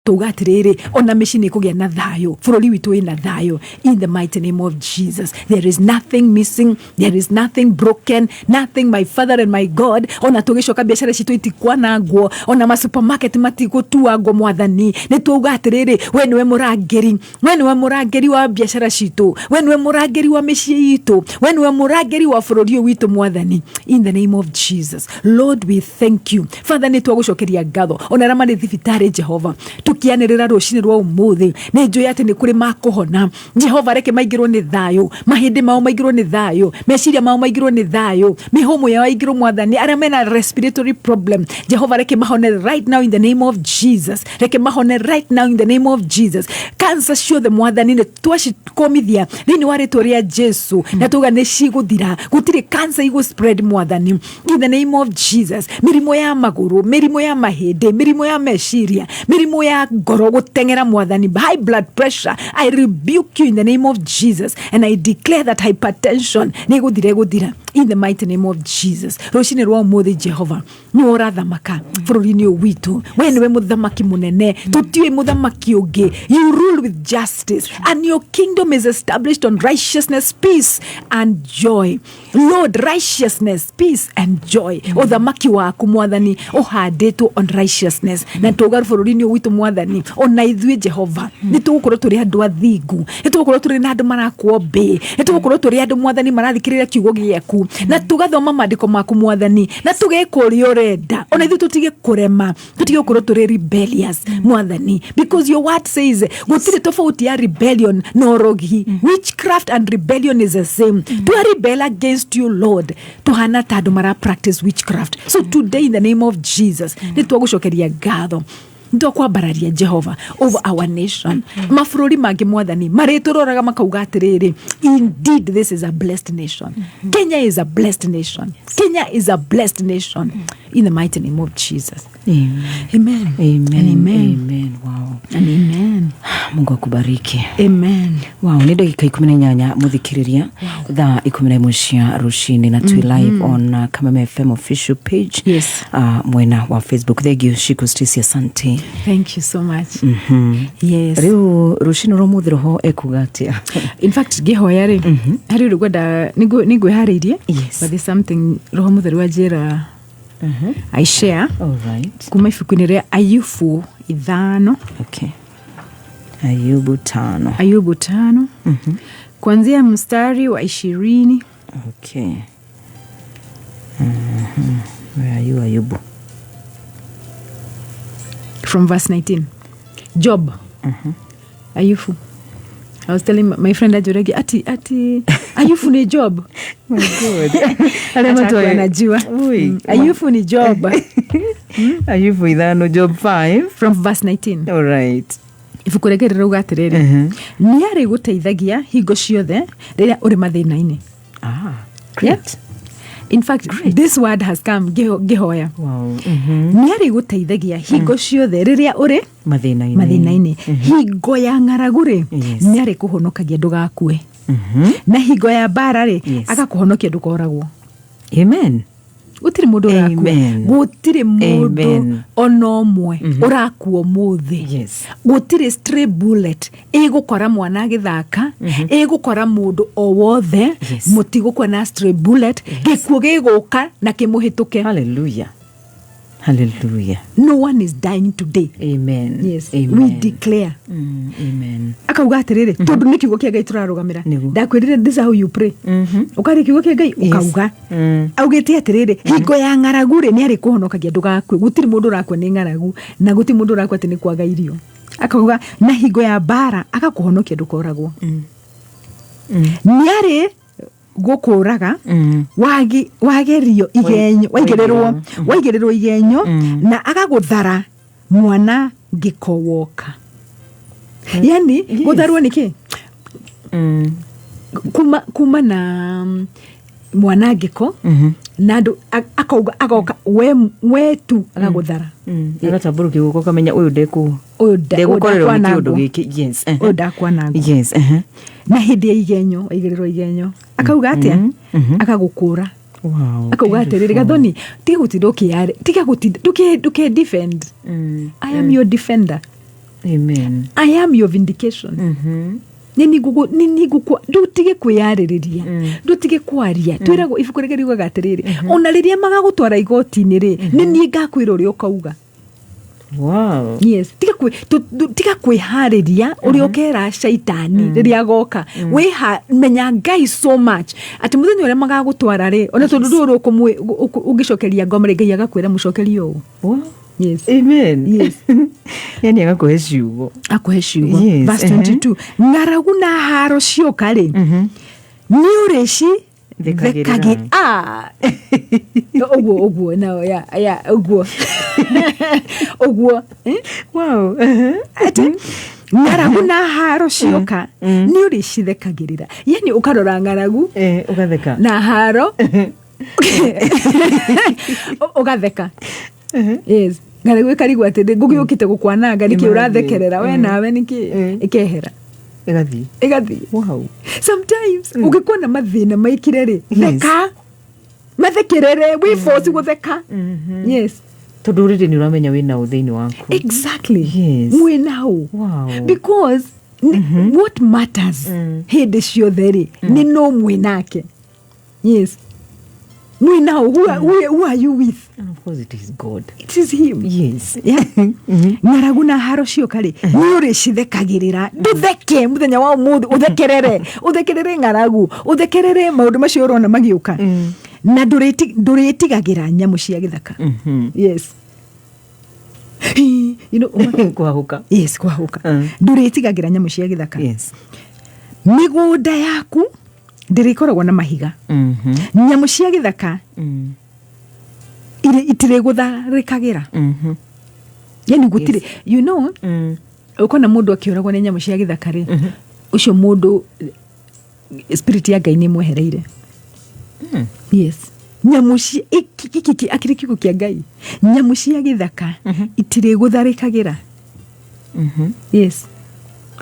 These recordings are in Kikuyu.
Tuga atiriri, ona mĩciĩ nĩ ĩkũgĩa na thayũ, bũrũri witũ wĩna thayũ. In the mighty name of Jesus, there is nothing missing, there is nothing broken, nothing, my Father and my God. Ona tũgĩcoka, biacara citũ itikwanangwo, ona ma supermarket matigũtuangwo. Mwathani, nĩ tuauga atĩrĩrĩ, we nĩwe mũrangĩri, we nĩwe mũrangĩri wa biacara citũ, we nĩwe mũrangĩri wa mĩciĩ itũ, we nĩwe mũrangĩri wa bũrũri ũyũ witũ. Mwathani, in the name of Jesus, Lord, we thank you. Father, nĩ twagũcokeria ngatho. Ona arĩa marĩ thibitarĩ, Jehova, tũkĩanĩrĩra rũcinĩ rwa ũmũthĩ, nĩ njũĩ atĩ nĩ kũrĩ makũhona. Jehova, reke maingĩrwo nĩ thayũ, mahĩndĩ mao maingĩrwo nĩ thayũ, meciria mao maingĩrwo nĩ thayũ, mĩhũmũ yao ĩingĩrwo. Mwathani, arĩa mena respiratory problem, Jehova, reke mahone right now in the name of Jesus. Reke mahone right now in the name of Jesus. Cancer ciothe, Mwathani, nĩ twacikomithia thĩinĩ wa rĩtwa rĩa Jesu na tuga nĩ cigũthira. Gũtirĩ cancer igũ spread. Mwathani, in the name of Jesus, mĩrimũ ya magũrũ, mĩrimũ ya mahĩndĩ, mĩrimũ ya meciria, mĩrimũ ya ngoro gũteng'era, Mwathani, high blood pressure, I rebuke you in the name of Jesus and I declare that hypertension nĩ ĩgũthira, ĩgũthira in the mighty name of Jesus. Rũcinĩ rwa ũmũthĩ, Jehova, nĩwe ũrathamaka bũrũri-inĩ ũyũ witũ. We nĩwe mũthamaki mũnene, tũtiũĩ mũthamaki ũngĩ. You rule with justice and your kingdom is established on righteousness, peace and joy. Lord, righteousness, peace and joy. Ũthamaki waku, Mwathani, ũhandĩtwo on righteousness na tuuga bũrũri-inĩ ũyũ witũ, Mwathani, ona ithuĩ, Jehova, nĩ tũgũkorwo tũrĩ andũ athingu, nĩ tũgũkorwo tũrĩ na andũ marakwo mbĩ, nĩ tũgũkorwo tũrĩ andũ, Mwathani, marathikĩrĩria kiugo gĩaku na tũgathoma maandĩko maku, Mwathani, na tũgeka ũrĩa ũrenda. Ona ithuĩ tũtige kũrema, tũtige gũkorwo tũrĩ rebellious, Mwathani, because your word says gũtirĩ tofauti ya rebellion na ũrogi. Witchcraft and rebellion is the same. To rebel against you, Lord, tuhana ta andũ mara practice witchcraft. So today, in the name of Jesus, nĩ twagũcokeria ngatho, nĩtwakwambararia Jehova over our nation. Mabũrũri mangĩ, Mwathani, marĩtũroraga makauga atĩrĩrĩ, "Indeed, this is a blessed nation." Kenya is a blessed nation. Kenya is a blessed nation in the mighty name of Jesus. Amen. Amen. Amen. And amen. Amen. Wow. And amen. Mungu akubariki. Amen. Wow, nĩ ndagĩka 18 mũthikĩrĩria thaa 11 cia rũcinĩ na twĩ live on Kameme FM official page mwena wa Facebook. Thank you, Shiku Stacy, asante. Thank you so much. Yes. Rĩu rũcinĩ rwa ũmũthĩ roho ekuga atĩa? In fact, ngĩhoya rĩ, harĩ ũndũ ngwenda nĩngwĩharĩirie, but there's something Roho Mũtheru anjĩra I share All right. kuma ibuku-inĩ rĩa Ayubu 5. Okay, Ayubu 5. Ayubu 5, kuanzia mstari wa 20. Okay. Where are you, Ayubu? From verse 19. Job. Ayubu. I was telling my friend Ajuregi ati Ayubu ni Job. My God. Hata hakuwa anajua. Ui. Ayubu ni Job. Ayubu 5, Job 5. From verse 19. All right. Ibuku rĩngĩ rĩrauga atĩrĩrĩ, nĩ arĩ gũteithagia hingo ciothe rĩrĩa ũrĩ mathĩna-inĩ. Ah, great. In fact, this word has come ngĩhoya. Nĩ arĩ gũteithagia hingo ciothe rĩrĩa ũrĩ Mathĩna-inĩ. mathĩna-inĩ. Hingo ya ng'aragu rĩ, nĩ arĩ kũhonokagia ndũgakue, na hingo ya mbara rĩ, agakũhonokia ndũkoragwo. Amen. Gũtirĩ mũndũ ũrakua. Amen. Gũtirĩ mũndũ Amen. ona ũmwe ũrakua ũmũthĩ. Gũtirĩ stray bullet ĩgũkora mwana agĩthaka, ĩgũkora mũndũ o wothe. Mũtigũkua na stray bullet. Gĩkuũ gĩgũka na kĩmũhĩtũke. Hallelujah. Hallelujah. No one is dying today. Amen. Yes. Amen. We declare. Amen. Akauga atĩrĩrĩ, tondũ nĩ kiugo kĩa Ngai tũrarũgamĩra. Ndakwĩrire this is how you pray. Ũkarĩ kiugo kĩa Ngai, ũkauga augĩte atĩrĩrĩ, hingo ya ng'aragu rĩ, nĩ arĩ kũhonokagia ndũgakue. Gũtirĩ mũndũ ũrakua nĩ ng'aragu na gũtirĩ mũndũ ũrakua atĩ nĩ kwaga irio. Akauga na hingo ya mbara agakũhonokia ndũkoragwo. Nĩ arĩ gũkũraga wagerio igenyo, waigĩrĩrwo, waigĩrĩrwo igenyo na agagũthara mwana ngĩko woka. Yani gũtharwo nĩ kĩ? Kuma na mwanangĩko na andũ akauga agoka we tu agagũthara. Agatambũrũkia guoko ũkamenya ũyũ ndekũ Ũyũ ndegũkorerwo nĩ kĩũndũ ndakwanangwo. gĩkĩ. Yes. Ũyũ ndakwanangwo. Na hĩndĩ ya igenyo, waigĩrĩrwo igenyo, akauga atĩa? Akagũkũra. Akauga atĩrĩrĩ, Gathoni, tiga gũtinda ũkĩyarĩ, tiga gũtinda ndũke defend. I am your defender. Amen. I am your vindication. Nĩ ngũkũ ndũtige kwĩyarĩrĩria, ndũtige kwaria. Twĩragwo ibuku rĩrĩa riugaga atĩrĩrĩ, ona rĩrĩa magagũtwara igoti-inĩ rĩ, nĩ niĩ ngakwĩra ũrĩa ũkauga. Yes, tiga kwĩharĩria ũrĩa ũkera caitani rĩrĩa agoka. Wĩha menya Ngai so much atĩ mũthenya ũrĩa magagũtwara rĩ, ona tondũ ndũĩ ũrĩa ũngĩcokeria ngoma rĩ, Ngai agakwĩra mũcokerie ũũ. Yes. Amen. Yes. Yani agakũhe ciugo. Akũhe ciugo. Verse 22, ng'aragu na haro cioka rĩ, nĩ ũrĩci Thekagĩrĩra. thekagi. Ah! Ũguo ũguo nao ya ũguo ũguo, eh? Atĩ ng'aragu na haro cioka nĩ ũrĩcithekagĩrĩra, yani ũkarora ng'aragu Ũgatheka. Na haro ũgatheka. Yes, ng'aragu ĩkarigwo atĩ ngũgĩũkĩte gũkwananga nĩkĩ? Imagine. Ũrathekerera we nawe nĩkĩ? Ĩkehera. Ĩgathiĩ. Ĩgathiĩ. Sometimes ũngĩkuona mathĩna maikire rĩ, theka, mathekerere, wĩ force gũtheka. Yes. Tondũ rĩrĩ nĩ ũramenya wĩna ũ thĩinĩ waku. Exactly. Mwĩnao. Because what matters hĩndĩ ciothe rĩ, nĩ no mwĩnake. Yes, mwĩnao. Who are you with? And of course it is God. It is him. Yeah. Ng'aragu na haro cioka rĩ, nĩ ũrĩcithekagĩrĩra. Ndũtheke mũthenya wa ũmũthĩ, ũthekerere, ũthekerere ng'aragu, ũthekerere maũndũ macio ũrona magĩũka, na ndũrĩtigagĩra nyamũ cia gĩthaka. Yes, Kwahũka. Yes, kwahũka. Ndũrĩtigagĩra nyamũ cia gĩthaka. Mĩgũnda yaku ndĩrĩkoragwo na mahiga. Nyamũ cia gĩthaka itirĩgũtharĩkagĩra. Yani gũtirĩ, ũkona mũndũ akĩũragwo nĩ nyamũ cia gĩthaka rĩ, ũcio mũndũ spirit ya Ngai nĩ ĩmwehereire. Yes, nyamũ cia iki akĩrĩ kiugo kĩa Ngai, nyamũ cia gĩthaka itirĩgũtharĩkagĩra. Yes.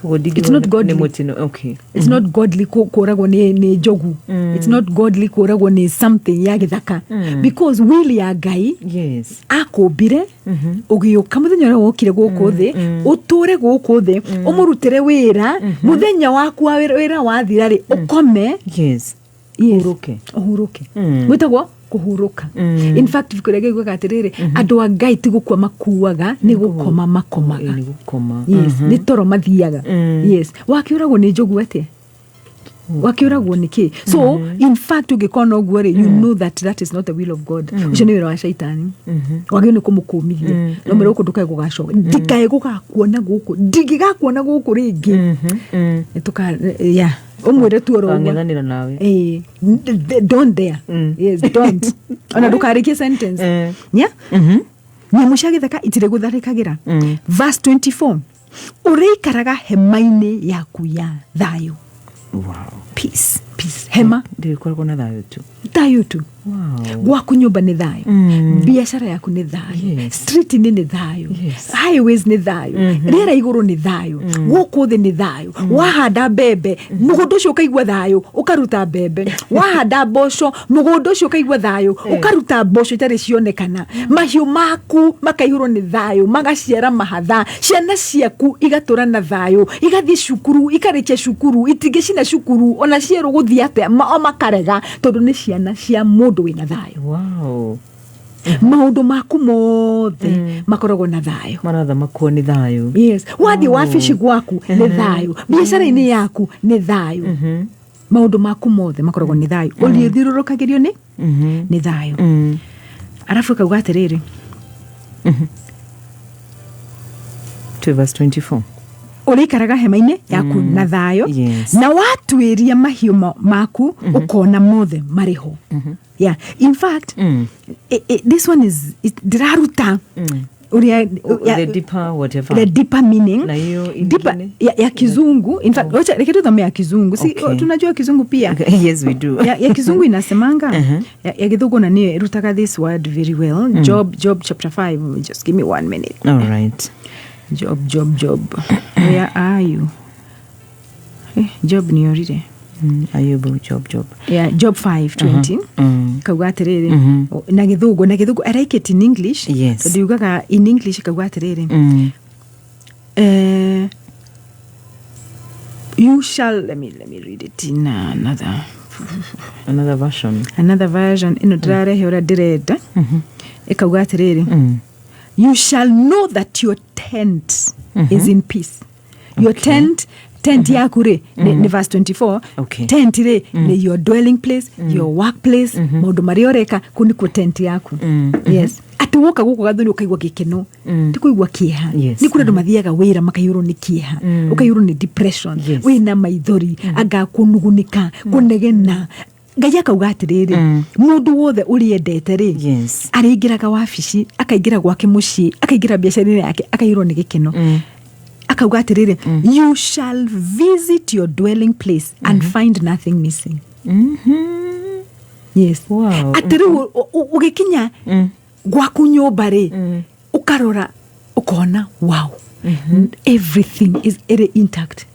Koguo It's not godly. Nĩ mũtino, okay. It's not godly kũragwo nĩ njogu. It's not godly kũragwo nĩ something ya gĩthaka, because will ya Ngai akũmbire ũgĩũka mũthenya ũrĩa wokire gũkũ thĩ, ũtũre gũkũ thĩ, ũmũrutĩre wĩra. Mũthenya waku wa wĩra wathira rĩ, ũkome. Yes. Ũhurũke. Ũhurũke. Gwĩtagwo kũhurũka. In fact, ibuku rĩa Ngai riugaga atĩrĩrĩ, andũ a Ngai ti gũkua makuaga, nĩ gũkoma makomaga. Nĩ gũkoma. Yes, nĩ toro mathiaga. Yes, wakĩũragwo nĩ njogu atĩa? Wakĩũragwo nĩ kĩ? So in fact, ũngĩkona ũguo rĩ, you know that that is not the will of God. Ũcio nĩ wĩra wa caitani. Wagĩrĩirwo nĩ kũmũkũmithia no mwĩre gũkũ ndũkae gũgacoka, ndikae gũgakuona gũkũ, ndingĩgakuona gũkũ rĩngĩ. Nĩtũka yeah, ũmwĩre tu oro ũguo. Kang'ethanĩra nawe. Don't dare. Yes, don't, ona ndũkarĩkie sentence. Yeah, nyamũ cia gĩthaka itirĩ gũtharĩkagĩra. Verse 24, ũrĩikaraga hema-inĩ yaku ya thayũ. Peace. Peace, hema. Ndĩrĩkoragwo na thayũ tu. Thayũ tu. Gwaku nyũmba nĩ thayũ, biacara yaku nĩ thayũ, street-inĩ nĩ thayũ, highways nĩ thayũ, rĩera igũrũ nĩ thayũ, gũkũ thĩ nĩ thayũ. Wahanda mbembe, mũgũnda ũcio ũkaigua thayũ, ũkaruta mbembe. Wahanda mboco, mũgũnda ũcio ũkaigua thayũ, ũkaruta mboco itarĩ cionekana. Mahiũ maku makaihũrwo nĩ thayũ, magaciara mahatha. Ciana ciaku igatũra na thayũ, igathiĩ cukuru, ikarĩkia cukuru, itingĩcina cukuru ona cierwo gũthiĩ atĩa, o makarega, tondũ nĩ ciana cia mũndũ wĩna thayũ. Maũndũ maku mothe makoragwo na thayũ. Marathamakwo nĩ thayũ. Yes, wathiĩ wabici gwaku nĩ thayũ, biacara-inĩ yaku nĩ thayũ, maũndũ maku mothe makoragwo nĩ thayũ, ũrĩthiũrũrũkagĩrio nĩ thayũ. Arabu ĩkauga atĩrĩrĩ, To verse 24. Ũrĩikaraga hema-inĩ yaku na thayũ, na watuĩria mahiũ maku ũkona mothe marĩ ho. Yeah, in fact, this one is ndĩraruta ũrĩa The deeper whatever. The deeper meaning. Na hiyo deeper, ingine? ya kizungu. In fact, wacha reke tuthome ya kizungu, si? Tunajua kizungu pia. Yes, we do. Ya kizungu inasemanga, ya githungu na niyo irutaga this word very well. Job chapter 5. Just give me one minute. All right. Job, Job, Job, where are you? Job niorire. Ayubu, Job, Job. Yeah, Job 5:20. Kauga atĩrĩrĩ na gĩthũngũ, I like it in English, tondũ yugaga in English, kauga atĩrĩrĩ, You shall, let me read it in another Another version. Another version ĩno ndĩrarehe ũrĩa ndĩrenda. Ĩkauga atĩrĩrĩ, "You shall know that your tent is in peace." Your tent yaku rĩ, nĩ verse 24. Tent rĩ, nĩ your dwelling place, your workplace, maũndũ marĩa ũreka kũu nĩkuo tent yaku. Yes, atĩ woka gũkũ Gathoni ũkaigua gĩkeno, ti kũigua kĩeha. Nĩ kũrĩ andũ mathiaga wĩra makaiyũrwo nĩ kĩeha, ũkaiyũrwo nĩ depression, wĩna maithori, anga kũnugunĩka, kũnegena. Ngai akauga atĩrĩrĩ, mũndũ wothe ũrĩendete rĩ, arĩingĩraga wabici, akaingĩra gwake mũciĩ, akaingĩra biacara-inĩ yake, akaiyũrwo nĩ gĩkeno. Akauga atĩrĩrĩ, "You shall visit your dwelling place and find nothing missing." Yes. Atĩ rĩu ũgĩkinya gwaku nyũmba rĩ, ũkarora ũkona, wow, everything is ĩrĩ intact,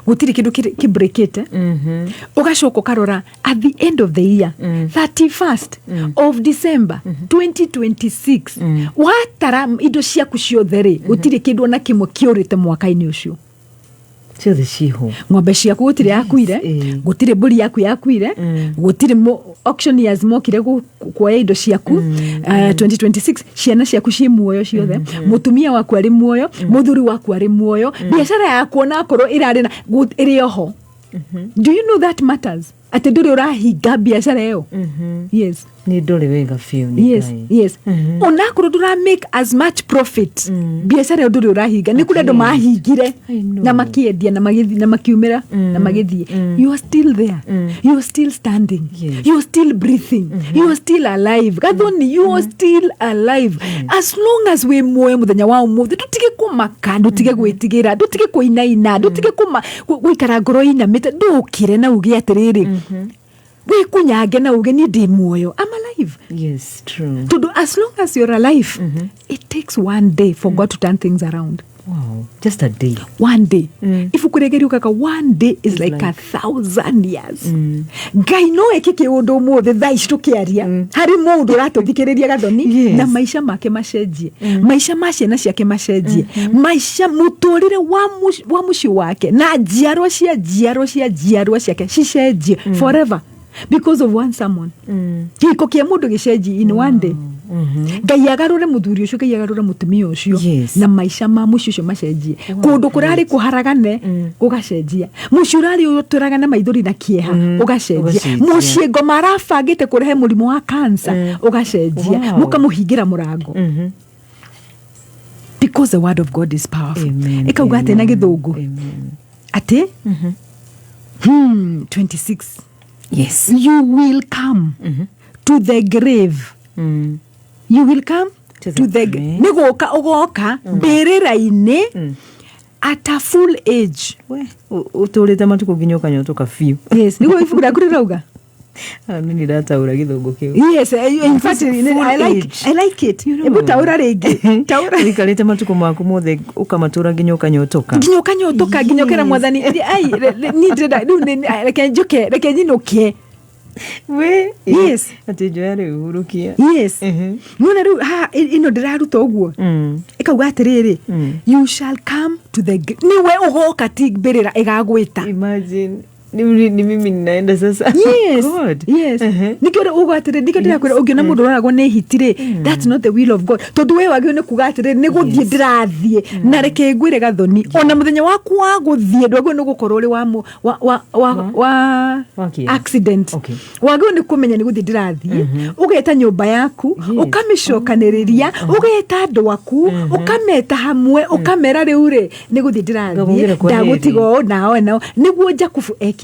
gũtirĩ kĩndũ kĩbreakĩte. Ũgacoka ũkarora at the end of the year, 31st of December 2026, watara indo ciaku ciothe rĩ, gũtirĩ kĩndũ ona kĩmwe kĩũrĩte mwaka-inĩ ũcio. Ciothe ciho. Ng'ombe ciaku gũtirĩ yakuire, gũtirĩ mbũri yaku yakuire, gũtirĩ auctioneers mokire kuoya indo ciaku. 2026 ciana ciaku ciĩ muoyo ciothe, mũtumia waku arĩ muoyo, mũthuri waku arĩ muoyo, biacara yaku onakorwo ĩrarĩ na ĩrĩ oho. Do you know that matters, atĩ ndũrĩ ũrahinga biacara ĩyo? Yes. Nĩ ndore wega biũ nĩ Ngai. Yes, onakorwo ndũra make as much profit, biacara ĩyo ndũrĩ ũrahinga. Nĩ kũrĩ andũ mahingire I know. na makĩendia na magĩthiĩ na makiumĩra na magĩthiĩ. You are still there, you are still standing, you are still breathing, you are still alive. Gathoni, you are still alive. As long as wĩ muoyo mũthenya wa ũmũthĩ, ndũtige kũmaka, ndũtige gwĩtigĩra, ndũtige kũinaina, ndũtige gũikara ngoro inamĩte. Ndũkĩre na uge atĩrĩrĩ, wĩkunyange na uge, "Niĩ ndĩ muoyo, I'm alive." Yes, true. Tondũ as long as you're alive, it takes one day for God to turn things around. Wow, just a day. One day. Ibuku rĩngĩ riugaga one day is like a thousand years. Ngai no eke kĩũndũ ũmũthĩ thaa ici tũkĩaria harĩ mũndũ ũratũthikĩrĩria, Gathoni, na maica make macenjie, maica ma ciana ciake macenjie, maica mũtũrĩre wa mũciĩ wake na njiarwa cia njiarwa cia njiarwa ciake cicenjie forever because of one sermon. Kĩhiko kĩa mũndũ gĩcenjie in one day, Ngai agarũre mũthuri ũcio, Ngai agarũre mũtumia ũcio, na maica ma mũciĩ ũcio macenjie. Kũndũ kũrarĩ kũharagane gũgacenjia, mũciĩ ũrarĩ ũtũraga na maithori na kĩeha ũgacenjia, Ũgacenjia. Mũciĩ ngoma arabangĩte kũrehe mũrimũ wa cancer ũgacenjia, mũkamũhingĩra mũrango, because the word of God is powerful. Amen. Ĩkauga atĩ na Amen. Gĩthũngũ Amen. atĩ 26, "You will come to the grave." You will come to to the the grave. Nĩ gũka ũgoka mbĩrĩra-inĩ at a full age. We ũtũrĩte matukũ nginya ũkanyotoka biũ. Yes, nĩguo ibuku rĩaku rĩrauga. Nĩ ndĩrataũra Gĩthũngũ kĩu. Yes, in fact, Full I like, age. I like it. You know. Hebu taũra rĩngĩ, taũra. Ũikarĩte matukũ maku mothe ũkamatũra nginya ũkanyotoka. Nginya ũkanyotoka, nginya ũkera Mwathani, "Ai, niĩ ndĩrenda rĩu reke njũke, reke nyinũke." We. Yes. Atĩ njoya rĩu hurukia. Yes. Nona rĩu haha ĩno ndĩraruta ũguo, ĩkauga atĩrĩrĩ, "You shall come to the nĩwe ũgoka, ti mbĩrĩra ĩgagwĩta." Imagine ni mimi ninaenda sasa. Yes. God. Yes. Nikio uga atĩrĩ, nikio ndĩrakwĩra, ũngĩona mũndũ ũroragwo nĩ hiti rĩ, that's not the will of God, tondũ we wagĩrĩirwo nĩ kuga atĩrĩ, "Nĩ gũthiĩ ndĩrathiĩ." Na reke ngwĩre, Gathoni, ona mũthenya waku wa gũthiĩ ndwagĩrĩirwo nĩ gũkorwo ũrĩ wa wa wa wa wa Wa kĩeha. accident. Wagĩrĩirwo nĩ kũmenya nĩ gũthiĩ ndĩrathiĩ, ũgeta nyũmba yaku, ũkamĩcokanĩrĩria, ũgeta andũ aku, ũkameta hamwe, ũkamera, "Rĩu rĩ, nĩ gũthiĩ ndĩrathiĩ." Ngamũgĩra kwa heri. Ndagũtiga ũũ nao nao. Nĩguo Jakubu ekire.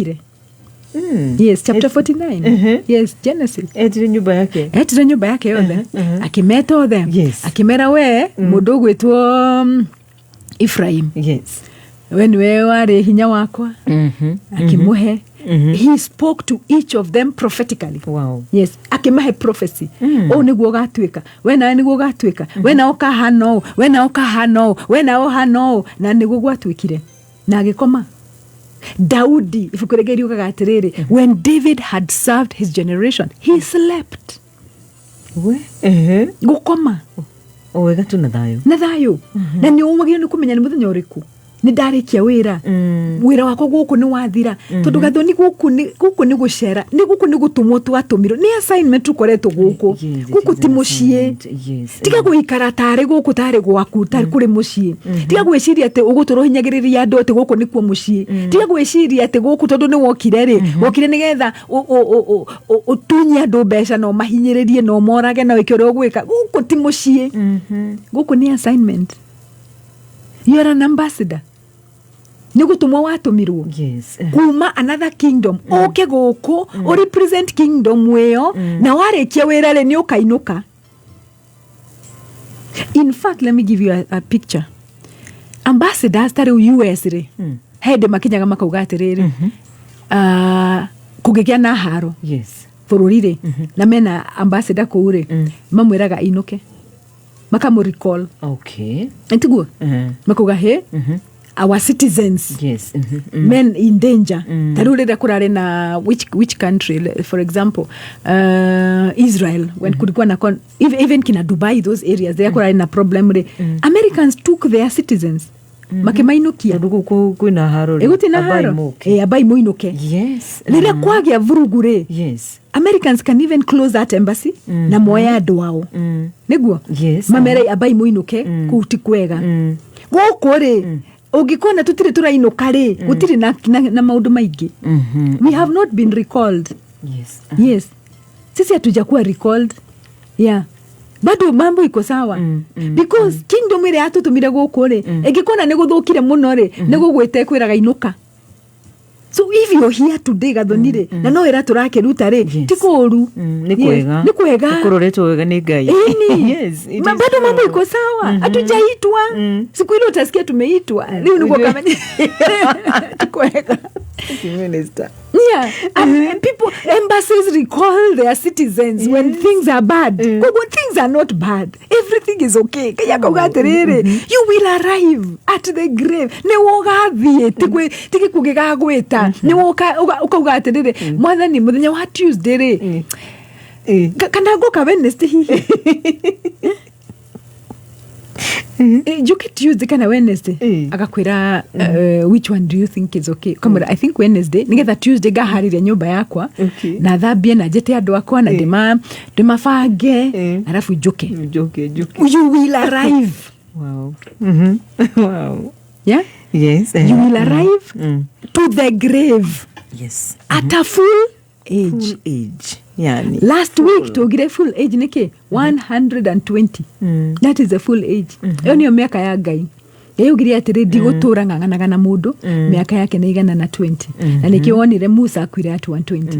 Yes, chapter 49. Yes, Genesis. Etire nyũmba yake. Etire nyũmba yake yothe, akĩmeta othe, akĩmera, "We mũndũ ũgwĩtwo Ephraim, we nĩwe warĩ hinya wakwa." Akĩmũhe, he spoke to each of them prophetically. Yes, akĩmahe prophecy, "Ũũ nĩguo ũgatuĩka, we nawe nĩguo ũgatuĩka, we nawe ũkahana ũũ, we nawe ũkahana ũũ, we nawe ũhana ũũ." Na nĩguo gwatuĩkire na agĩkoma. Daudi, ibuku rĩngĩ riugaga atĩrĩrĩ, "When David had served his generation, he slept." We. Gũkoma. O wega tu na thayũ. Na thayũ, na nĩ wagĩrĩirwo nĩ kũmenya nĩ mũthenya ũrĩkũ nĩ ndarĩkia wĩra. Wĩra wakwa gũkũ nĩ wathira, tondũ Gathoni, gũkũ nĩ gũcera, nĩ gũkũ nĩ gũtũmwo twatũmirwo, nĩ assignment tũkoretwo gũkũ. Gũkũ ti mũciĩ. Tiga gũikara tarĩ gũkũ tarĩ gwaku, tarĩ kũrĩ mũciĩ. Tiga gwĩciria atĩ ũgũtũrwo hinyagĩrĩria andũ atĩ gũkũ nĩkuo mũciĩ. Tiga gwĩciria atĩ gũkũ tondũ nĩ wokire rĩ, wokire nĩgetha ũtunye andũ mbeca na ũmahinyĩrĩrie na ũmorage na wĩke ũrĩa ũgwĩka. Gũkũ ti mũciĩ, gũkũ nĩ assignment. You are an ambassador, nĩ gũtũmwo watũmirwo kuma another kingdom ũke gũkũ ũ represent kingdom ĩyo, na warĩkia wĩra rĩ, nĩ ũkainũka. In fact, let me give you a picture. Ambassadors ta rĩu US rĩ, he hĩndĩ makinyaga makauga atĩrĩrĩ, kũngĩgĩa na haro bũrũri rĩ, na mena ambassador kũu rĩ, mamwĩraga inũke, makamũ recall. Tiguo? Makauga he our citizens men in danger. Ta rĩu rĩrĩa kũrarĩ na which country, for example, Israel, when kulikuwa na even kina Dubai, those areas rĩrĩa kũrarĩ na problem rĩ, Americans took their citizens makĩmainũkia. Tondũ gũkũ kwĩna haro rĩ, Ĩgũtirĩ na ambai haro. mũke. Ambai mũinũke. Rĩrĩa kwagĩa vurugu rĩ, Americans can even close that embassy na moe andũ ao nĩguo mamere ambai mũinũke, kũu ti kwega. Gũkũ rĩ, ũngĩkona tũtirĩ tũrainũka rĩ, gũtirĩ na maũndũ maingĩ. We have not been recalled. Yes, sisi hatujakuwa recalled. Yeah, bado mambo iko sawa, because kingdom ĩrĩa yatũtũmire gũkũ rĩ, ĩngĩkona nĩ gũthũkire mũno rĩ, nĩ gũgwĩte ĩkwĩraga inũka. So if you're here today, Gathoni rĩ, na no wĩra tũrakĩruta rĩ, ti kũũru. Nĩ kwega. Nĩ kwega. Kũroretwo wega nĩ Ngai. Ĩni. Yes, it is Bado true. Mambo iko sawa, hatujaitwa. Siku ile utasikia tumeitwa, rĩu nĩguo kamenya ti kwega. Thank you, Minister. Yeah, and people, embassies recall their citizens when things are bad. Koguo things are not bad, everything is okay. Kaya kauga atĩrĩrĩ, you will arrive at the grave. Nĩ ũgathiĩ, ti gĩkuũ gĩgagwĩta. Nĩ ũkauga atĩrĩrĩ, Mwathani, mũthenya wa Tuesday rĩ, kana ngũka Wednesday hihi. Njuke Tuesday kana Wednesday? Agakwĩra, "Which one do you think is okay?" Ukamwĩra, "I think Wednesday, nĩgetha Tuesday ngaharĩria nyũmba yakwa na thambie na njĩte andũ akwa na ndĩmabange, arabu njuke." Njuke, njuke. You will arrive. Wow. Yeah. Yes. You will arrive to the grave at a full age. Full age. Yani. Last week tugire full age nĩkĩ? 120. That is a full age. Ĩyo nĩyo mĩaka ya Ngai. Ngai augire atĩrĩ, ndigũtũra ng'ang'anaga na mũndũ mĩaka yake nĩ 120, na nĩkĩo wonire Musa akuire at 120.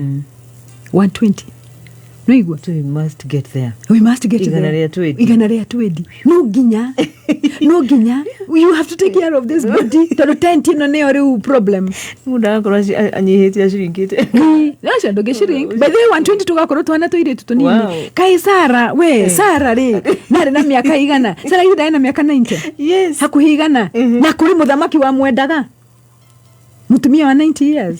120, nĩigua? So we must get there. We must get Igana there. rĩa 20. 120. No nginya you have to take care of this body, tondũ tent ĩno nĩyo rĩu problem. Mũndũ agakorwo anyihĩte, acirinkĩte. Acio ndũngĩshrink. By the way, 120 tũgakorwo twana tũirĩtu tũnini. Kaĩ Sara, we Sara rĩ, narĩ na mĩaka igana? Sara ithe ndarĩ na mĩaka 90? Hakuhĩ 100, na kũrĩ mũthamaki wamwendaga, mũtumia wa 90 years.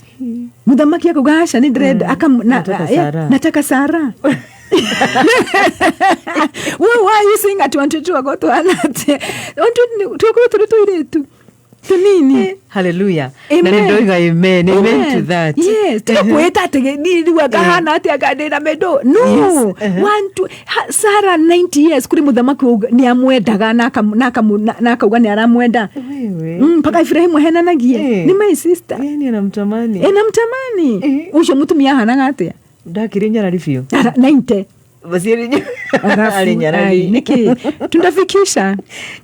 Mũthamaki akauga, "Aca, nĩ ndĩrenda Nataka Sara." Nataka Sara. Why are you saying at 120 tũgakorwo tũhana atĩa? 120 tũgakorwo tũrĩ tũirĩtu tũnini. Hallelujah. Amen. Na nĩ ndoiga amen. Amen to that. Yes, tiga kwĩta atĩ niĩ rĩu angahana atĩa, anga ndĩna mendo. No. One, two, Sarah 90 years, kũrĩ mũthamaki nĩ amwendaga na akauga nĩ aramwenda. Wewe. Mpaka Ibrahimu ahenanagie nĩ my sister. Yani anamtamani. Enamtamani. Ũcio mũtumia ahanaga atĩa? Ndakĩrĩ nyarari biũ. 90. Basi Arafu, arĩ nyarari. Ai, nĩkĩ tundafikisha.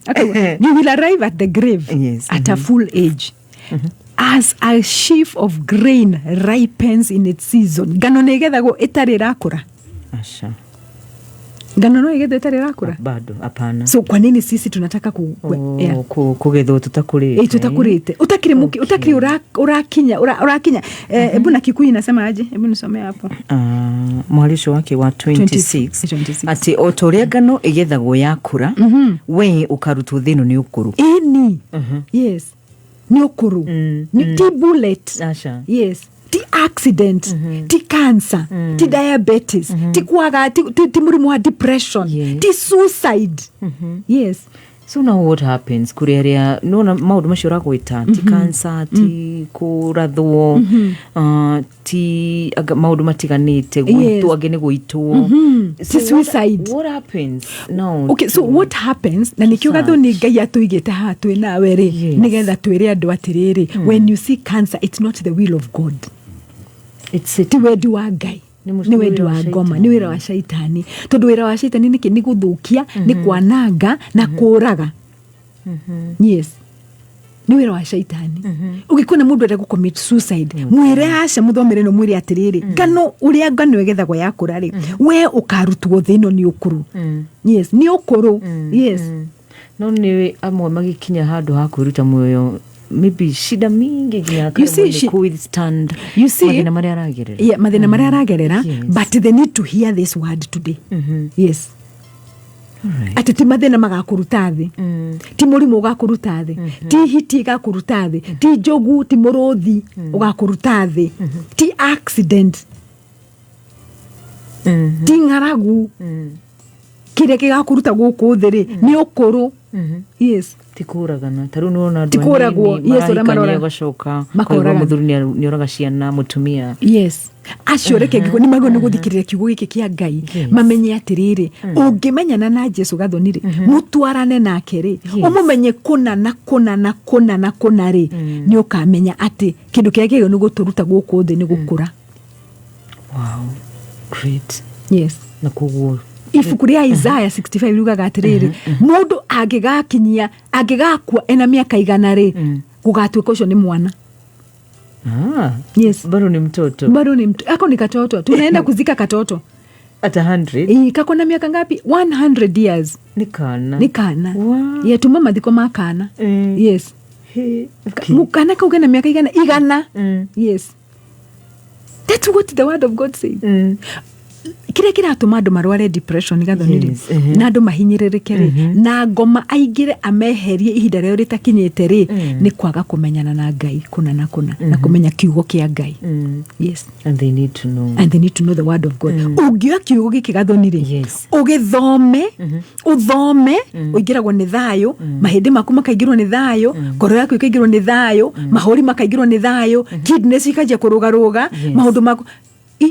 Akauga, you will arrive at the grave at a full age, as a sheaf of grain ripens in its season. Ngano nĩ ĩgethagwo ĩtarĩ ĩrakũra? Aca. Ngano no ĩgethwo ĩtarĩ ĩrakũra? Bado hapana. So kwa nini sisi tunataka Oh, yeah. kũgethwo tũtakũrĩte. Ĩ, tũtakũrĩte, ũtakĩrĩ ũtakĩrĩ ũrakinya ũrakinya. Hebu na Kikuyu inasema aje? Hebu nisomee hapo. Ah, mwari ũcio wake wa 26. 26. Atĩ o ta ũrĩa ngano ĩgethagwo yakũra, we ũkarutwo thĩ ĩno nĩ ũkũrũ. Ĩni, yes, nĩ ũkũrũ. Nĩ ti bullet. Aca. Yes. Ti accident, ti cancer, ti diabetes, ti kwaga, ti mũrimũ wa depression, ti suicide, yes. So now what happens kũrĩ arĩa nona maũndũ macio ũragwĩta, ti cancer, ti kũrathwo, ti anga maũndũ matiganĩte, gũitwo, angĩ nĩ gũitwo? Ti suicide. What happens now? Okay, so what happens, na nĩkĩo gathoni Ngai atũigĩte haha twĩ nawe rĩ, nĩgetha twĩre andũ atĩrĩrĩ, when you see cancer, it's not the will of God. It's it. Ti wendi wa Ngai. Nĩ wendi nĩ wĩra wa wa ngoma, shaitani. Nĩ wĩra wa shaitani, tondũ wĩra wa shaitani nĩkĩ? Nĩ gũthũkia, nĩ kwananga na kũraga. Yes, nĩ wĩra wa shaitani. Ũgĩkona mũndũ enda gũcommit suicide, mwĩre aca, mũthomere no mwĩre atĩrĩrĩ, ngano ũrĩa ngano ĩgethagwo yakũra rĩ, we ũkarutwo thĩ ĩno nĩ ũkũrũ. Yes, nĩ ũkũrũ, yes. No nĩ amwe magĩkinya handũ ha kwĩruta muoyo, maybe shida mingi nginya You see, akaremwo nĩ kũ-withstand You see, mathĩna marĩa aragerera. Yeah, mathĩna marĩa aragerera. But they need to hear this word today, yes, atĩ ti mathĩna magakũruta thĩ, ti mũrimũ ũgakũruta thĩ, ti hiti ĩgakũruta thĩ, ti njogu, ti mũrũthi ũgakũruta thĩ, ti accident, ti ng'aragu. Kĩrĩa gĩgakũruta gũkũ thĩ rĩ, nĩ ũkũrũ, yes. Ti kũragana ta rĩu nĩwona andũ Ti kũragwo, anini yes, ũrĩa marahikania, marora. ũgacoka Makoragana. ũkaigua mũthuri nĩoraga ciana, mũtumia. Yes, acio reke ngĩkwo nĩ magwo nĩ gũthikĩrĩria kiugo gĩkĩ kĩa Ngai, mamenye atĩrĩrĩ, ũngĩmenyana na Jesu gathoni rĩ, mũtwarane nake rĩ, ũmũmenye kũna na kũna na kũna na kũna rĩ, nĩ ũkamenya atĩ kĩndũ kĩrĩa kĩagĩrĩirwo nĩ gũtũruta gũkũ thĩ nĩ gũkũra. Wow, great. Yes. Na koguo Ibuku rĩa Isaya 65 riugaga atĩrĩrĩ, mũndũ angĩgakinyia, angĩgakua ena mĩaka 100 rĩ, gũgatuĩka ũcio nĩ mwana. Ah, Yes. Bado ni mtoto. Bado ni mtu, ako ni katoto, tunaenda kuzika katoto. At 100. Ĩ, kako na miaka ngapi? 100 years. Nĩ kana. Nĩ kana. Wow. Yeah, tuma mathiko ma kana. Yes. He, okay. Kana kau kena miaka 100, 100. Yes, that's what the word of God says. Kĩrĩa kĩratũma andũ marware depression gathoni rĩ, na andũ mahinyĩrĩrĩke rĩ, na ngoma aingĩre ameherie ihinda rĩao rĩtakinyĩte rĩ, nĩ kwaga kũmenyana na Ngai kũna na kũna na kũmenya kiugo kĩa Ngai. Yes. And they need to know. And they need to know the word of God. Ũngĩoya kiugo gĩkĩ gathoni rĩ, ũgĩthome, ũthome, ũingĩragwo nĩ thayũ, mahĩndĩ maku makaingĩrwo nĩ thayũ, ngoro yaku ĩkaingĩrwo nĩ thayũ, mahũri makaingĩrwo nĩ thayũ, kidneys ikanjia kũrũgarũga, maũndũ maku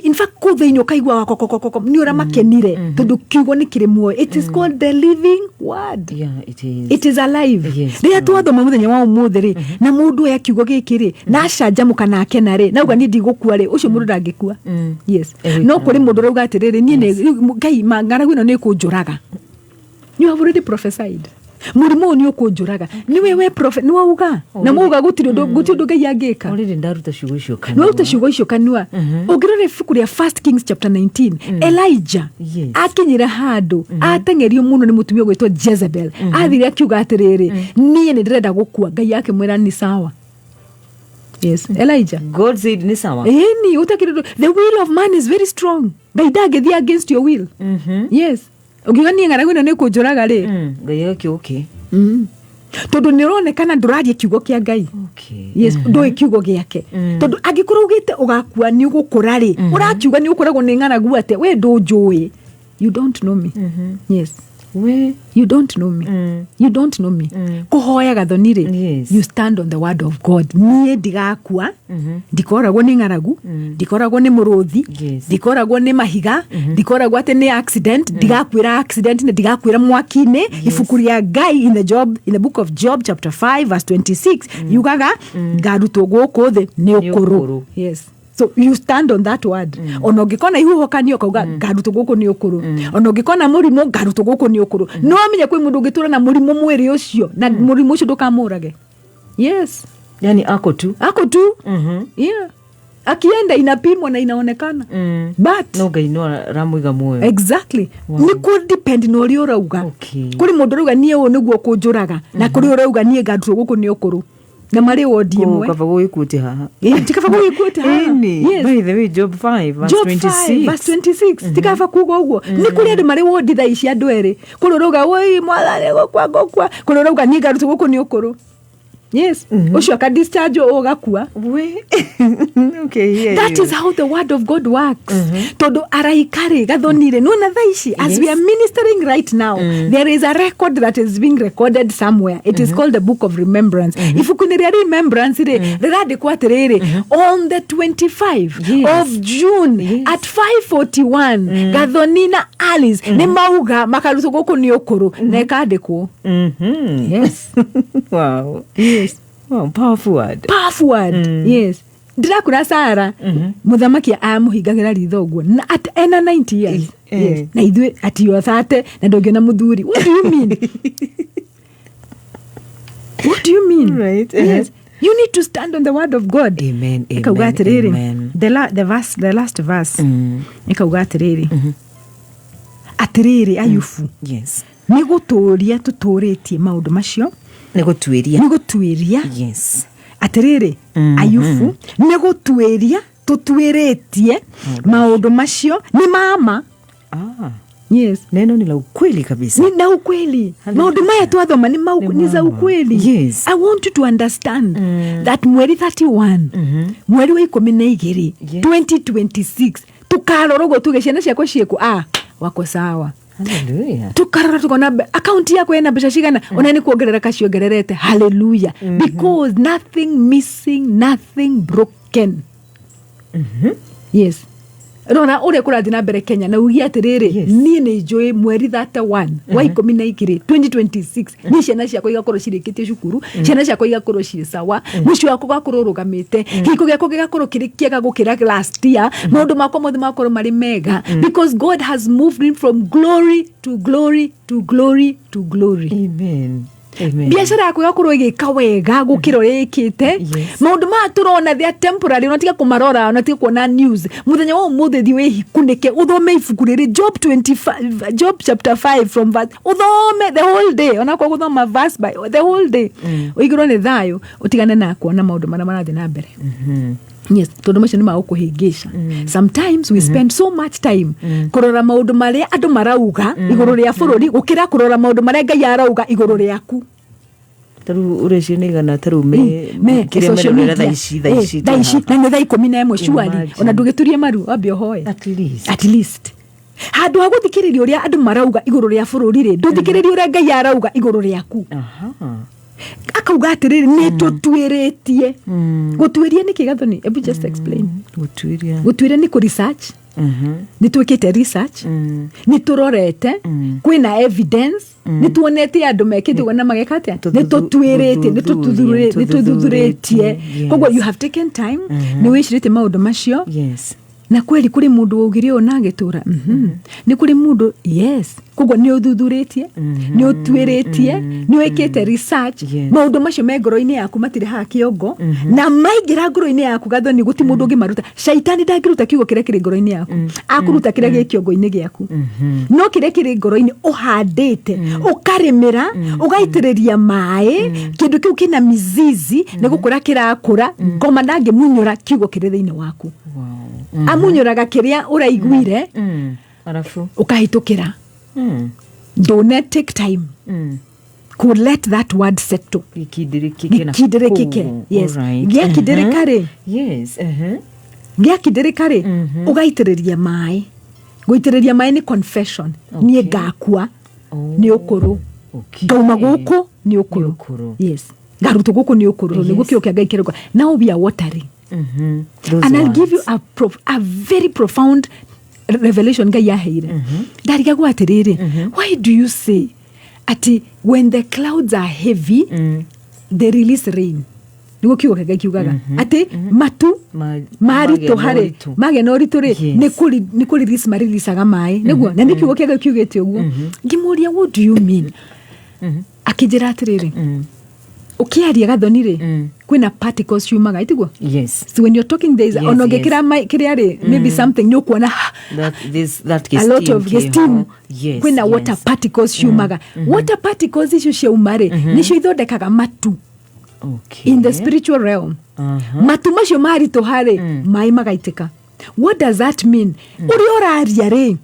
in fact kũu thĩinĩ ũkaigua kokokokoko nĩ ũrĩa makenire, tondũ kiugo nĩ kĩrĩ muoyo. It is called the living word. Yeah, it is. It is alive. Rĩrĩa twathoma mũthenya wa ũmũthĩ rĩ, na mũndũ oya kiugo gĩkĩ rĩ, na acanjamũka na akena rĩ, nauga niĩ ndigũkua rĩ, ũcio mũndũ ndangĩkua. Yes. Egũikara. No kũrĩ mũndũ ũrauga atĩrĩrĩ, niĩ nĩ Ngai ng'aragu ĩno nĩ ĩkũnjũraga. You have already prophesied mũrimũ ũyũ nĩ ũkũnjũraga. Nĩwe we prophet, nĩ wauga na mwauga gũtirĩ ũndũ Ngai angĩka. Already ndaruta ciugo icio kanua. Nĩwaruta ciugo icio kanua. Ũngĩrora ibuku rĩa First Kings chapter 19, Elijah akinyire handũ ateng'erio mũno nĩ mũtumia ũgwĩtwo Jezebel. Athire akiuga atĩrĩrĩ, niĩ nĩ ndĩrenda gũkua. Ngai akĩmwĩra ni sawa. Yes, Elijah. God said ni sawa. Ĩni ũtakĩrĩ ũndũ. The will of man is very strong. Ngai ndangĩthiĩ against your will. Yes, ũngiuga niĩ ng'aragu ĩno nĩ kũnjũraga rĩ, Ngai agakĩ okay. Tondũ nĩ ũronekana ndũraria kiugo kĩa Ngai. Yes, ndũĩ kiugo gĩake, tondũ angĩkorwo ugĩte ũgakua nĩ ũgũkũra rĩ, ũrakiuga nĩ ũkũragwo nĩ ng'aragu atĩa? We ndũnjũĩ. You don't know me. Yes. We You don't know me. You don't know me. Kũhoya gathoni rĩ, you stand on the word of God. Niĩ ndigakua, ndikoragwo nĩ ng'aragu, ndikoragwo nĩ mũrũthi, ndikoragwo nĩ mahiga, ndikoragwo atĩ nĩ accident, ndigakuĩra accident, nĩ ndigakuĩra mwaki-inĩ. Ibuku rĩa Ngai in the book of Job chapter 5 verse 26 yugaga ngarutwo gũkũ thĩ nĩ Nĩ ũkũrũ. ũkũrũ. Yes, so you stand on that word. Ona ũngĩkona ihuhũkanio, ũkauga ngarutwo gũkũ nĩ ũkũrũ. Ona ũngĩkona mũrimũ, ngarutwo gũkũ nĩ ũkũrũ. Nĩ wamenya kwĩ mũndũ ũngĩtũra na mũrimũ mwĩrĩ ũcio, na mũrimũ ũcio ndũkamũrage. Yes. Yani ako tu. Ako tu. Yeah, akienda inapimwa na inaonekana, but No Ngai no aramũiga muoyo. Exactly. Nĩ kũ depend na ũrĩa ũrauga. Kũrĩ mũndũ ũrauga niĩ ũũ nĩguo kũnjũraga, na kũrĩ ũrauga niĩ ngarutwo gũkũ nĩ ũkũrũ, na marĩ wondi ĩmwe. Kaba gũgĩkuĩte haha. Ĩ, ti kaba gũgĩkuĩte haha. Ĩni. Yes. By the way, Job 5 verse Job 26. 5 verse 26, ti kaba kuga ũguo. Nĩ kũrĩ andũ marĩ wondi thaa ici, andũ erĩ, kũrĩ ũrauga woi mwathani gũkua ngũkua, kũrĩ ũrauga niĩ ngarutwo gũkũ nĩ ũkũrũ. Yes, ũcio aka discharge ũgakua. We. Okay, hear That you. is how the word of God works, tondu araika rĩ, Gathonire, nona thaa ici as we are ministering right now, there is a record that is being recorded somewhere. It is called the book of remembrance. Ibuku-inĩ rĩa remembrance rĩ, rĩrandĩkwo atĩrĩrĩ, on the 25 of June at 5:41, Gathoni na Alice nĩ mauga makarutwo gũkũ nĩ ũkũrũ, na ĩkandĩkwo. Yes. Yes. Wow, powerful word. Powerful word, yes. Ndirakura Sara, mũthamaki amũhingagĩra ritho ũguo na at ena 90 years. Yes. Na ithuĩ ati yo 30 na ndũngĩona mũthuri. What do you mean? What do you mean? Yes, you need to stand on the word of God. Amen, amen, Ĩkauga atĩrĩrĩ, amen. the last verse ĩkauga atĩrĩrĩ, atĩrĩrĩ Ayubu, nĩ gũtũũria tũtũũrĩtie maũndũ macio. Nĩ gũtuĩria. Nĩ gũtuĩria. Atĩrĩrĩ Ayubu, nĩ gũtuĩria tũtuĩrĩtie maũndũ macio nĩ mama. Ah. Yes. Neno ni la ukweli kabisa. Ni na ukweli. Maũndũ maya twathoma ni, Nĩ ni za mama. ukweli. I want you to understand that mweri 31, mweri wa 12, 2026, tukarora ũguo tuge ciana ciakwa ciĩkũ, ah, wako sawa. Hallelujah. Tukarora tukona akaunti yako ena mbeca cigana, ona nĩ kuongerereka ciongererete. Hallelujah, because nothing missing, nothing broken. Yes, rora ũrĩa kũrathiĩ na mbere Kenya na ugie atĩrĩrĩ, niĩ nĩ njũĩ mweri 31 wa 12 2026, niĩ ciana ciakwa igakorwo cirĩkĩtie cukuru, ciana ciakwa igakorwo ciĩ sawa, mũciĩ wakwa ũgakorwo ũrũgamĩte, kĩhiko gĩakwa gĩgakorwo kĩrĩ kĩega gũkĩra last year, maũndũ makwa mothe magakorwo marĩ mega, because God has moved me from glory to glory to glory to glory. Amen. Amen. Biacara yaku ĩgakorwo ĩgĩka wega gũkĩra ũrĩa ĩkĩte. Maũndũ maya tũrona, they are temporary. Ona tiga kũmarora, ona tiga kuona news mũthenya wa ũmũthĩ. Thiĩ wĩkunĩke, ũthome ibuku rĩrĩ, Job 25, Job chapter 5 from verse, ũthome the whole day, onakorwo gũthoma verse by the whole day, ũigĩrwo nĩ thayũ, ũtigane na kuona maũndũ marĩa marathiĩ na mbere. Yes, tondũ macio nĩ magũkũhĩngĩca. Sometimes we spend so much time kũrora maũndũ marĩa andũ marauga igũrũ rĩa bũrũri gũkĩra kũrora maũndũ marĩa Ngai arauga igũrũ rĩaku. Tarĩu ũreciria nĩ igana tarĩu me Me kĩrĩa social merorera media. thaa ici. Thaa ici na nĩ thaa 11 surely. Imagine. Ona ndũgĩturie maru, wambe ũhoe. At least. At least handũ ha gũthikĩrĩria ũrĩa andũ marauga igũrũ rĩa bũrũri rĩ, ndũthikĩrĩrie ũrĩa Ngai arauga igũrũ rĩaku. Akauga atĩrĩrĩ, nĩ tũtuĩrĩtie. Gũtuĩria nĩ kĩ, Gathoni? Ebu just explain. Gũtuĩria. Gũtuĩria nĩ kũ research. Nĩ twĩkĩte research, nĩ tũrorete, kwĩna evidence, nĩ tuonete andũ mekĩte ũguo na mageka atĩa. Nĩ tũtuĩrĩtie, nĩ Gũthuthuria, nĩ tũthuthurĩtie. Koguo you have taken time, nĩ wĩcirĩtie maũndũ macio. Na kweli kũrĩ mũndũ waugire ũũ na agĩtũra. Nĩ kũrĩ mũndũ, yes. Koguo nĩ ũthuthurĩtie, nĩ ũtuĩrĩtie, nĩ wĩkĩte research. Maũndũ macio me ngoro-inĩ yaku, matirĩ haha kĩongo, na maingĩra ngoro-inĩ yaku, Gathoni, gũti mũndũ ũngĩmaruta. Caitani ndangĩruta kiugo kĩrĩa kĩrĩ ngoro-inĩ yaku, akũruta kĩrĩa gĩ kĩongo-inĩ gĩaku. No kĩrĩa kĩrĩ ngoro-inĩ ũhandĩte, ũkarĩmĩra, ũgaitĩrĩria maĩ, kĩndũ kĩu kĩna mizizi, nĩ gũkũra kĩrakũra. Ngoma ndangĩmunyũra kiugo kĩrĩ thĩinĩ waku. Amunyũraga kĩrĩa ũraiguire. Arabu ũkahĩtũkĩra. Don't take time could let that word settle. Gĩkindĩrĩkĩke na Gĩkindĩrĩkĩke. kũu. Yes. Alright. Gĩakindĩrĩka rĩ, gĩakindĩrĩka rĩ, ũgaitĩrĩria maĩ. Gũitĩrĩria maĩ nĩ confession. Niĩ ngakua nĩ ũkũrũ, ngauma gũkũ nĩ ũkũrũ. Nĩ ũkũrũ. Yes, ngarutwo gũkũ nĩ ũkũrũ, tondũ nĩguo kiugo kĩa Ngai kĩrauga. Now we are watering. Those And I'll give you words. a very profound revelation Ngai aheire. Ndarigagwo atĩrĩrĩ, why do you say ati when the clouds are heavy, they release rain? Nĩguo kiugo kĩa Ngai kiugaga atĩ matu maritũ magĩa na harĩ ũritũ. Magĩa na ũritũ rĩ, nĩ kũ release mareleasaga maĩ, nĩguo na nĩ kiugo kĩa Ngai kiugĩte ũguo. Ngĩmũria, "What do you mean?" Akĩnjĩra atĩrĩrĩ, ũkĩaria, Gathoni rĩ, kwĩna particles ciumaga, itiguo? Yes. So when you're talking, there is ona ũngĩkĩra kĩrĩa rĩ, maybe something nĩ ũkuona That this that a lot steam of steam. kĩho. Yes. Kwĩna water particles ciumaga. Water particles icio ciauma rĩ, nĩcio ithondekaga matu in the spiritual realm. Matu macio maritũha rĩ, maĩ magaitĩka. What does that mean? Ũrĩa ũraria rĩ,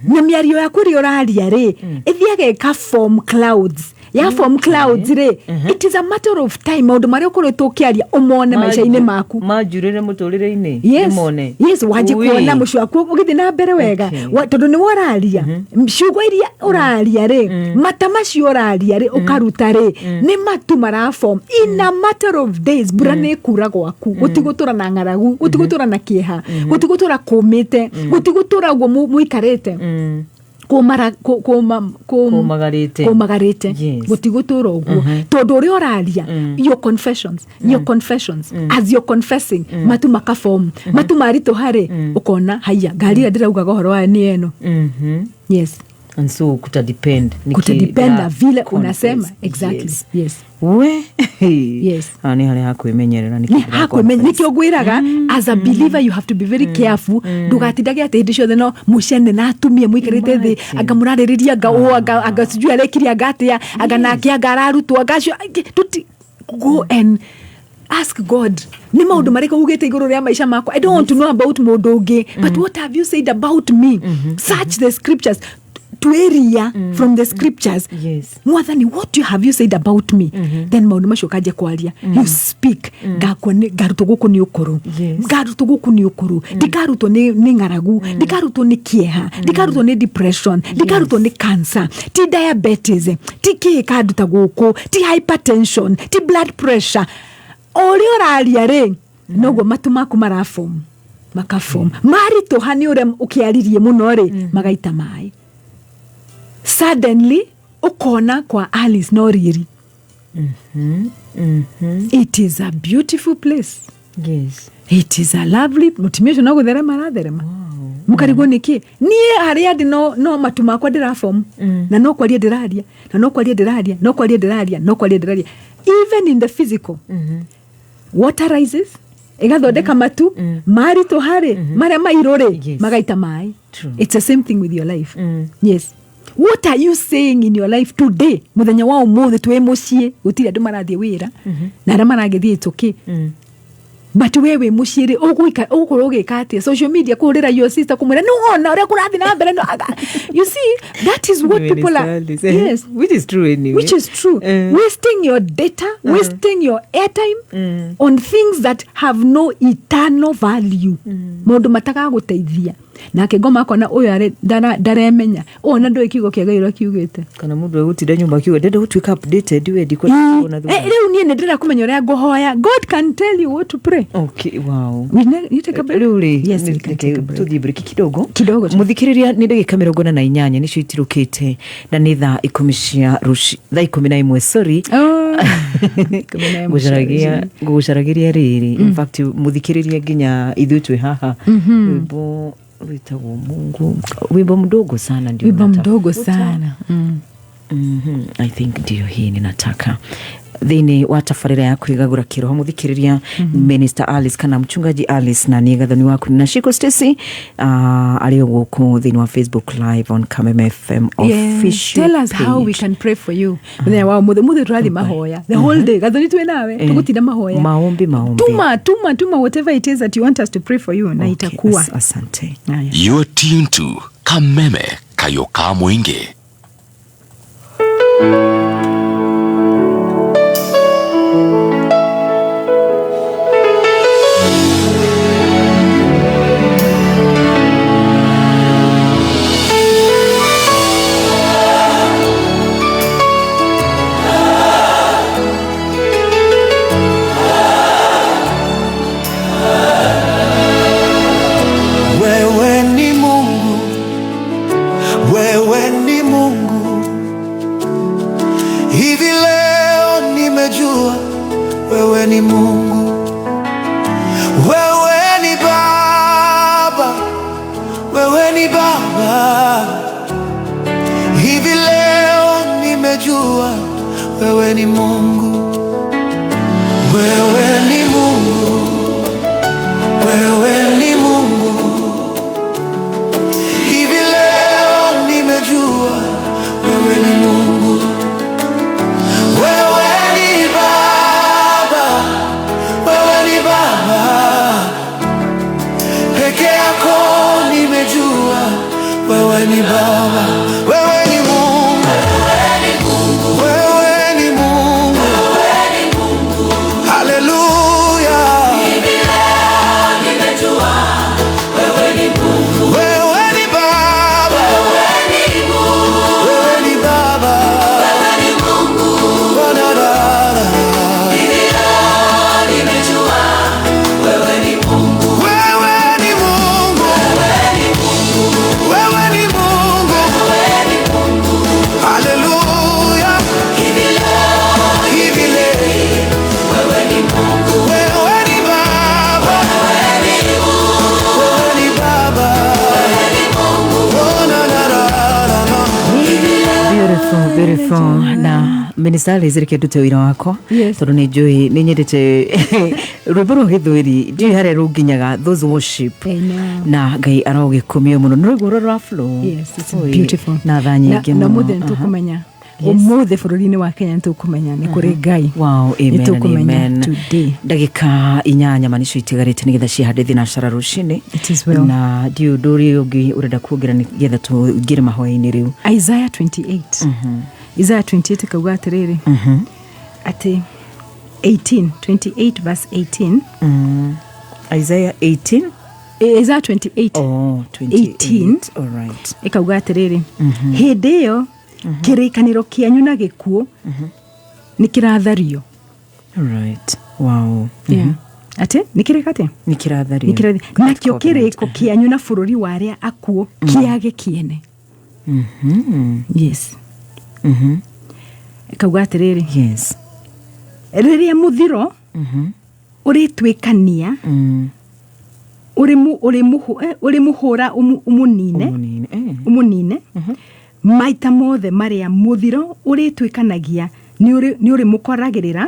na mĩario yaku ĩrĩa ũraria rĩ, ĩthiaga ĩka form clouds. Ya form clouds rĩ, it is a matter of time maũndũ marĩa ũkoretwo ũkĩaria ũmone maica-inĩ maku. Manjurĩre mũtũrĩre-inĩ. Yes. Ndĩmone. Yes, wanjie Ui. kuona mũciĩ waku ũgĩthiĩ na mbere wega. Tondũ nĩ ũraria ciugo iria ũraria rĩ, mata macio ũraria rĩ, ũkaruta rĩ, nĩ matu maraform. In a matter of days mbura nĩ ĩkura gwaku, gũtigũtũra na ng'aragu, gũtigũtũra na kĩeha, gũtigũtũra kũmĩte, gũtigũtũra ũguo mũikarĩte kũmara Kũmagarĩte. Kũmagarĩte. Gũtigũtũra ũguo tondũ ũrĩa ũraria, your confessions, your confessions, as you're confessing, matu makaform, matu maritũha rĩ, ũkona haiya, ngari ĩrĩa ndĩraugaga ũhoro wayo nĩ ĩno. Yes. And so kuta depend ni Kutadepend na vile confess. unasema, exactly. Yes. Yes. We. Yes. Ah, nĩ harĩa hakwĩmenyerera. Nĩ hakwĩmenya, nĩkĩo ngwĩraga, as a believer you have to be very careful, ndũgatindage atĩ hĩndĩ ciothe no mũcene na atumia mũikarĩte thĩ. Imagine. Anga mũrarĩrĩria anga ũ anga sijui arekire anga atĩa, anga nake anga ararutwo anga acio tuti. Go and ask God, nĩ maũndũ marĩkũ ugĩte igũrũ rĩa maica makwa? I don't want to know about mũndũ ũngĩ, but what have you said about me? Search the scriptures, tweria from the scriptures. Mwathani, what you have you said about me? Then maũndũ macio ũkanjia kwaria, you speak. Ngakua ngarutwo gũkũ nĩ ũkũrũ. Ngarutwo gũkũ nĩ ũkũrũ, ndikarutwo nĩ ng'aragu, ndikarutwo nĩ kĩeha, ndikarutwo nĩ depression, ndikarutwo nĩ cancer, ti diabetes, ti kĩĩ kanduta gũkũ, ti hypertension, ti blood pressure. O ũrĩa ũraria rĩ, noguo matu maku maraform, makaform, maritũha nĩ ũrĩa ũkĩaririe mũno rĩ, magaita maĩ. Suddenly ũkona kwa Alice no riri. It is a beautiful place. It is a lovely, mũtumia ũcio no gũtherema aratherema, mũkarigwo nĩkĩ. Niĩ harĩa ndĩ no matu makwa ndĩraform, na no kwaria ndĩraria, na no kwaria ndĩraria, no kwaria ndĩraria, no kwaria ndĩraria. Even in the physical, water rises, ĩgathondeka matu maritũha rĩ, marĩa mairũ rĩ, magaita maĩ. It's the same thing with your life. Yes, what are you saying in your life today? Mũthenya wa ũmũthĩ twĩ mũciĩ, gũtirĩ andũ marathiĩ wĩra, na arĩa maragĩthiĩ, it's okay, but we wĩ mũciĩ rĩ, ũgũkorwo ũgĩka atĩa? Social media, kũhũrĩra your sister, kũmwĩra nĩ wona ũrĩa kũrathiĩ na mbere, no you see, that is what people are Minister Alice, eh? Yes. Which is true anyway. Which is true. Wasting your data, wasting your airtime on things that have no eternal value, maũndũ matagagũteithia. Nake ngoma akona ũyũ ndaremenya ũyũ na ndũĩ kiugo kĩa Ngai ũrĩa kiugĩte. Kana mũndũ egũtinda nyũmba akiuga ndenda gũtuĩka updated, we ndikwenda kuona thutha. Rĩu niĩ nĩ ndĩrenda kũmenya ũrĩa ngũhoya. God can tell you what to pray. Okay, wow. We you take a break? Rĩu rĩ, Yes, we can take a break. Tũthiĩ break kidogo. Kidogo tu. Mũthikĩrĩria, nĩ ndagĩka 48 nĩcio itirũkĩte na nĩ thaa 10 cia rũci, thaa 11, sorry. Oh, 11 cia Ngũcaragia rũcinĩ. Ngũgũcaragĩria rĩrĩ, in fact mũthikĩrĩria, nginya ithuĩ twĩ haha, rwĩmbo rwĩtagwo Mungu, wimbo mdogo sana ndio Wimbo natafuta. mdogo sana. I think ndio hii ninataka thĩinĩ wa tabarĩra ya kwĩgagũra kĩroho. Mũthikĩrĩria, Minister Alice kana Mchungaji Alice na niĩ Gathoni waku na Shiko Stacy, arĩ o gũkũ thĩinĩ wa Facebook Live on Kameme FM official Tell us how we page. can pray for you mũthenya wa ũmũthĩ. Mũthĩ tũrathiĩ mahoya the whole day. Gathoni twĩ nawe, tũgũtinda mahoya. Maombi, maombi. Tuma, tuma, tuma whatever it is that you want us to pray for you na Okay, itakuwa. Asante. Haya. You're tuned to Kameme Kayoka Mwingi. Wewe ni Mungu, wewe ni Mungu. Hivi leo nimejua wewe ni Mungu. Wewe ni Baba, wewe ni Baba. Hivi leo nimejua wewe ni Mungu. Wewe ni Mungu, wewe ni Mungu. Hivi leo nimejua wewe ni Mungu. Wewe ni Baba, wewe ni Baba. Peke yako nimejua wewe ni Baba. Wewe ni Mungu, wewe Minister Alice, reke ndute wĩra wakwa, Yes. tondũ nĩ njũĩ nĩ nyendete rwĩmbo rwa gĩthweri, ndiũĩ harĩa rũnginyaga, those worship. Amen. Na Ngai arogĩkumio mũno nĩ rũigua rũrĩa rwa flow. Yes, it's Oi, beautiful. na tha nyingĩ na mũno. mũthĩ nĩ tũkũmenya, ũmũthĩ bũrũri-inĩ wa Kenya nĩ tũkũmenya nĩ kũrĩ Ngai. Wow, amen Nĩ and tũkũmenya amen. today. Ndagĩka 8 ma nĩcio itigarĩte nĩgetha cihande thinacara rũcinĩ. It is well. Na ndiũĩ ũndũ ũrĩa ũngĩ ũrenda kuongerera nĩgetha tũingĩre mahoya-inĩ rĩu. Isaiah 28, Isaiah 28 kauga atĩrĩrĩ, atĩ 18, 28 verse 18. Isaiah 18. Isaiah 28. Oh, 28. 18. All right. Ĩkauga atĩrĩrĩ, hĩndĩ ĩyo kĩrĩkanĩro kĩanyu na gĩkuũ nĩ kĩrathario. All right. Wow. Yeah. Atĩ nĩ kĩrĩka atĩa? Nĩ kĩrathario. Nĩ nakĩo Covenant. kĩrĩko kĩanyu na bũrũri wa arĩa akuũ kĩage kĩene. Yes. Ĩkauga atĩrĩrĩ, rĩrĩa mũthiro ũrĩtuĩkania, ũrĩmũhũra ũmũnine. Ũmũnine, eh. Ũmũnine maita mothe marĩa mũthiro ũrĩtuĩkanagia nĩ ũrĩmũkoragĩrĩra,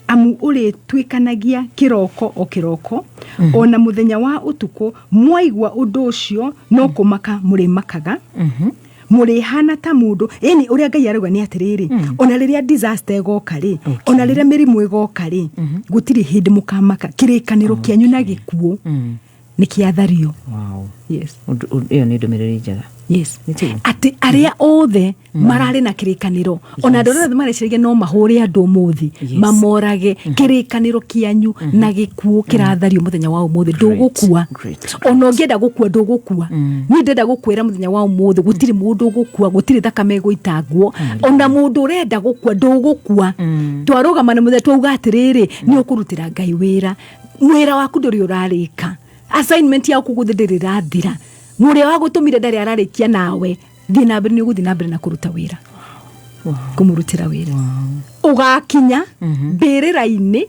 amu ũrĩtuĩkanagia kĩroko o kĩroko, ona mũthenya wa ũtukũ. Mwaigua ũndũ ũcio no kũmaka mũrĩmakaga, mũrĩhana ta mũndũ ĩni. Ũrĩa Ngai arauga nĩ atĩrĩrĩ, ona rĩrĩa disaster ĩgoka rĩ, ona rĩrĩa mĩrimũ ĩgoka rĩ, gũtirĩ hĩndĩ mũkamaka. Kĩrĩkanĩro kĩanyu na gĩkuũ nĩ kĩathario. Yes. Ĩyo nĩ ndũmĩrĩri njega. Yes. Nĩ tiguo? Atĩ arĩa othe mararĩ na kĩrĩkanĩro, ona andũ arĩa othe mareciragia no mahũre andũ ũmũthĩ, mamorage, kĩrĩkanĩro kĩanyu na gĩkuũ kĩrathario mũthenya wa ũmũthĩ. Ndũgũkua. Ona ũngĩenda gũkua, ndũgũkua. Niĩ ndĩrenda gũkwĩra mũthenya wa ũmũthĩ, gũtirĩ mũndũ ũgũkua, gũtirĩ thakame ĩgũitangwo. Ona mũndũ ũrenda gũkua, ndũgũkua. Twarũgama na mũthenya twauga atĩrĩrĩ, nĩ ũkũrutĩra Ngai wĩra. Wĩra waku ndũrĩ ũrarĩka, assignment yaku gũthĩ ndĩrĩ ĩrathira. Mũrĩa wagũtũmire ndarĩ ararĩkia nawe. Thiĩ na mbere, nĩ ũgũthiĩ na mbere na kũruta wĩra, kũmũrutĩra wĩra, ũgakinya mbĩrĩra-inĩ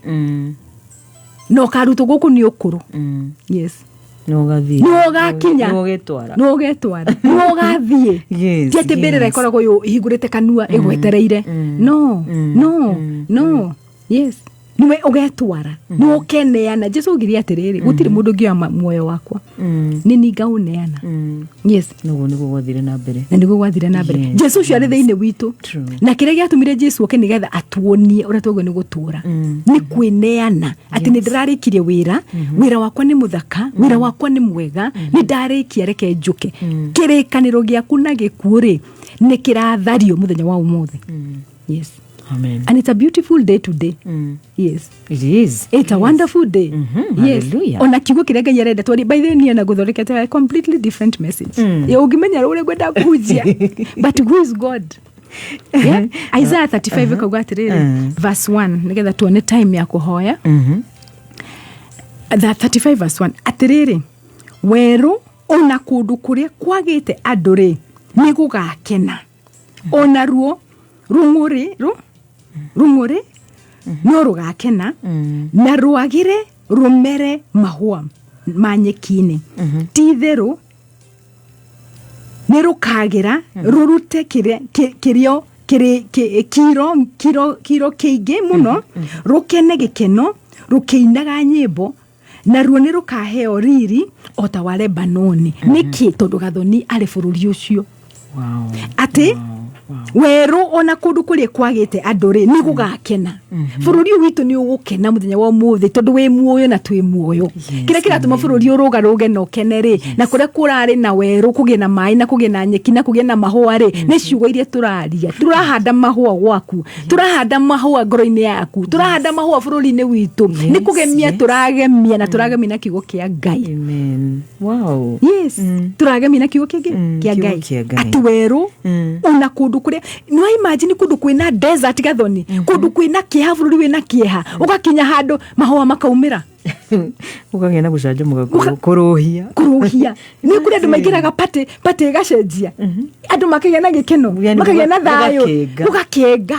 na ũkarutwo gũkũ nĩ ũkũrũ. Yes. Nĩ ũgathiĩ. Nĩ ũgakinya. Nĩ ũgĩtwara. Nĩ ũgetwara, nĩ ũgathiĩ. Ti atĩ mbĩrĩra ĩkoragwo ĩhingũrĩte kanua ĩgwetereire. No, no, no. Yes, nĩwe ũgetwara, nĩ ũkeneana. Jesu augire atĩrĩrĩ, gũtirĩ mũndũ ũngĩoya muoyo wakwa, nĩ ni ngaũneana. Yes. Nĩguo nĩguo gwathire na mbere. Na nĩguo gwathire na mbere. Jesu ũcio arĩ thĩinĩ witũ. Na kĩrĩa gĩatũmire Jesu oke nĩgetha atuonie ũrĩa twagĩrĩirwo nĩ gũtũũra, nĩ kwĩneana atĩ nĩ ndĩrarĩkirie wĩra, wĩra wakwa nĩ mũthaka, wĩra wakwa nĩ mwega, nĩ ndarĩkia, reke njũke. Kĩrĩkanĩro gĩaku na gĩkuũ rĩ, nĩ kĩrathario mũthenya wa ũmũthĩ. Yes. Amen. And it's a beautiful day today. Yes. It is. It's a wonderful day. Yes. Hallelujah. Ona kiugo kĩrĩa Ngai arenda twari, by the way, niĩ ona gũthondekete a completely different message. Ya ũngĩmenya ũrĩa ngwenda kũhunjia. But who is God? Yeah? Isaiah 35 ĩkauga atĩrĩrĩ, verse 1, nĩgetha tuone time ya kũhoya. The 35 verse 1, atĩrĩrĩ, werũ ona kũndũ kũrĩa kwagĩte andũ rĩ, nĩ gũgakena, ona ruo rũng'ũrĩ rũng'ũrĩ no rũgakena na rwagĩre rũmere mahũa ma nyeki-inĩ. Ti itherũ nĩ rũkagĩra rũrute kĩrĩo kiro kĩingĩ mũno, rũkene gĩkeno rũkĩinaga nyĩmbo, naruo nĩ rũkaheo riri o ta wa Lebanoni. Nĩkĩ? Tondũ Gathoni arĩ bũrũri ũcio. Atĩ werũ ona kũndũ kũrĩa kwagĩte andũ rĩ, nĩ gũgakena. Bũrũri ũyũ witũ nĩ ũgũkena mũthenya wa ũmũthĩ, tondũ wĩ muoyo na twĩ muoyo. Kĩrĩa kĩratũma bũrũri ũrũgarũge na ũkene rĩ, na kũrĩa kũrarĩ na werũ kũgĩe na maĩ na kũgĩe na nyeki na kũgĩe na mahũa rĩ, nĩ ciugo iria tũraria. Tũrahanda mahũa gwaku, tũrahanda mahũa ngoro-inĩ yaku, tũrahanda mahũa bũrũri-inĩ witũ. Nĩ kũgemia tũragemia, na tũragemia na kiugo kĩa Ngai. Amen. Wow. Yes, tũragemia na kiugo kĩngĩ kĩa Kiugo Ngai. kĩa Ngai. Atĩ werũ ona kũndũ kũrĩa no imagine kũndũ kwĩna desert, Gathoni, kũndũ kwĩna kĩeha, bũrũri wĩna kĩeha, ũgakinya handũ mahũa makaumĩra. Ũkagĩa na gũcanjamũka, kũrũhia. Kũrũhia nĩ kũrĩ andũ maingĩraga party, party ĩgacenjia, andũ makagĩa na gĩkeno, Yani makagĩa na thayũ. gũgakenga. Gũgakenga.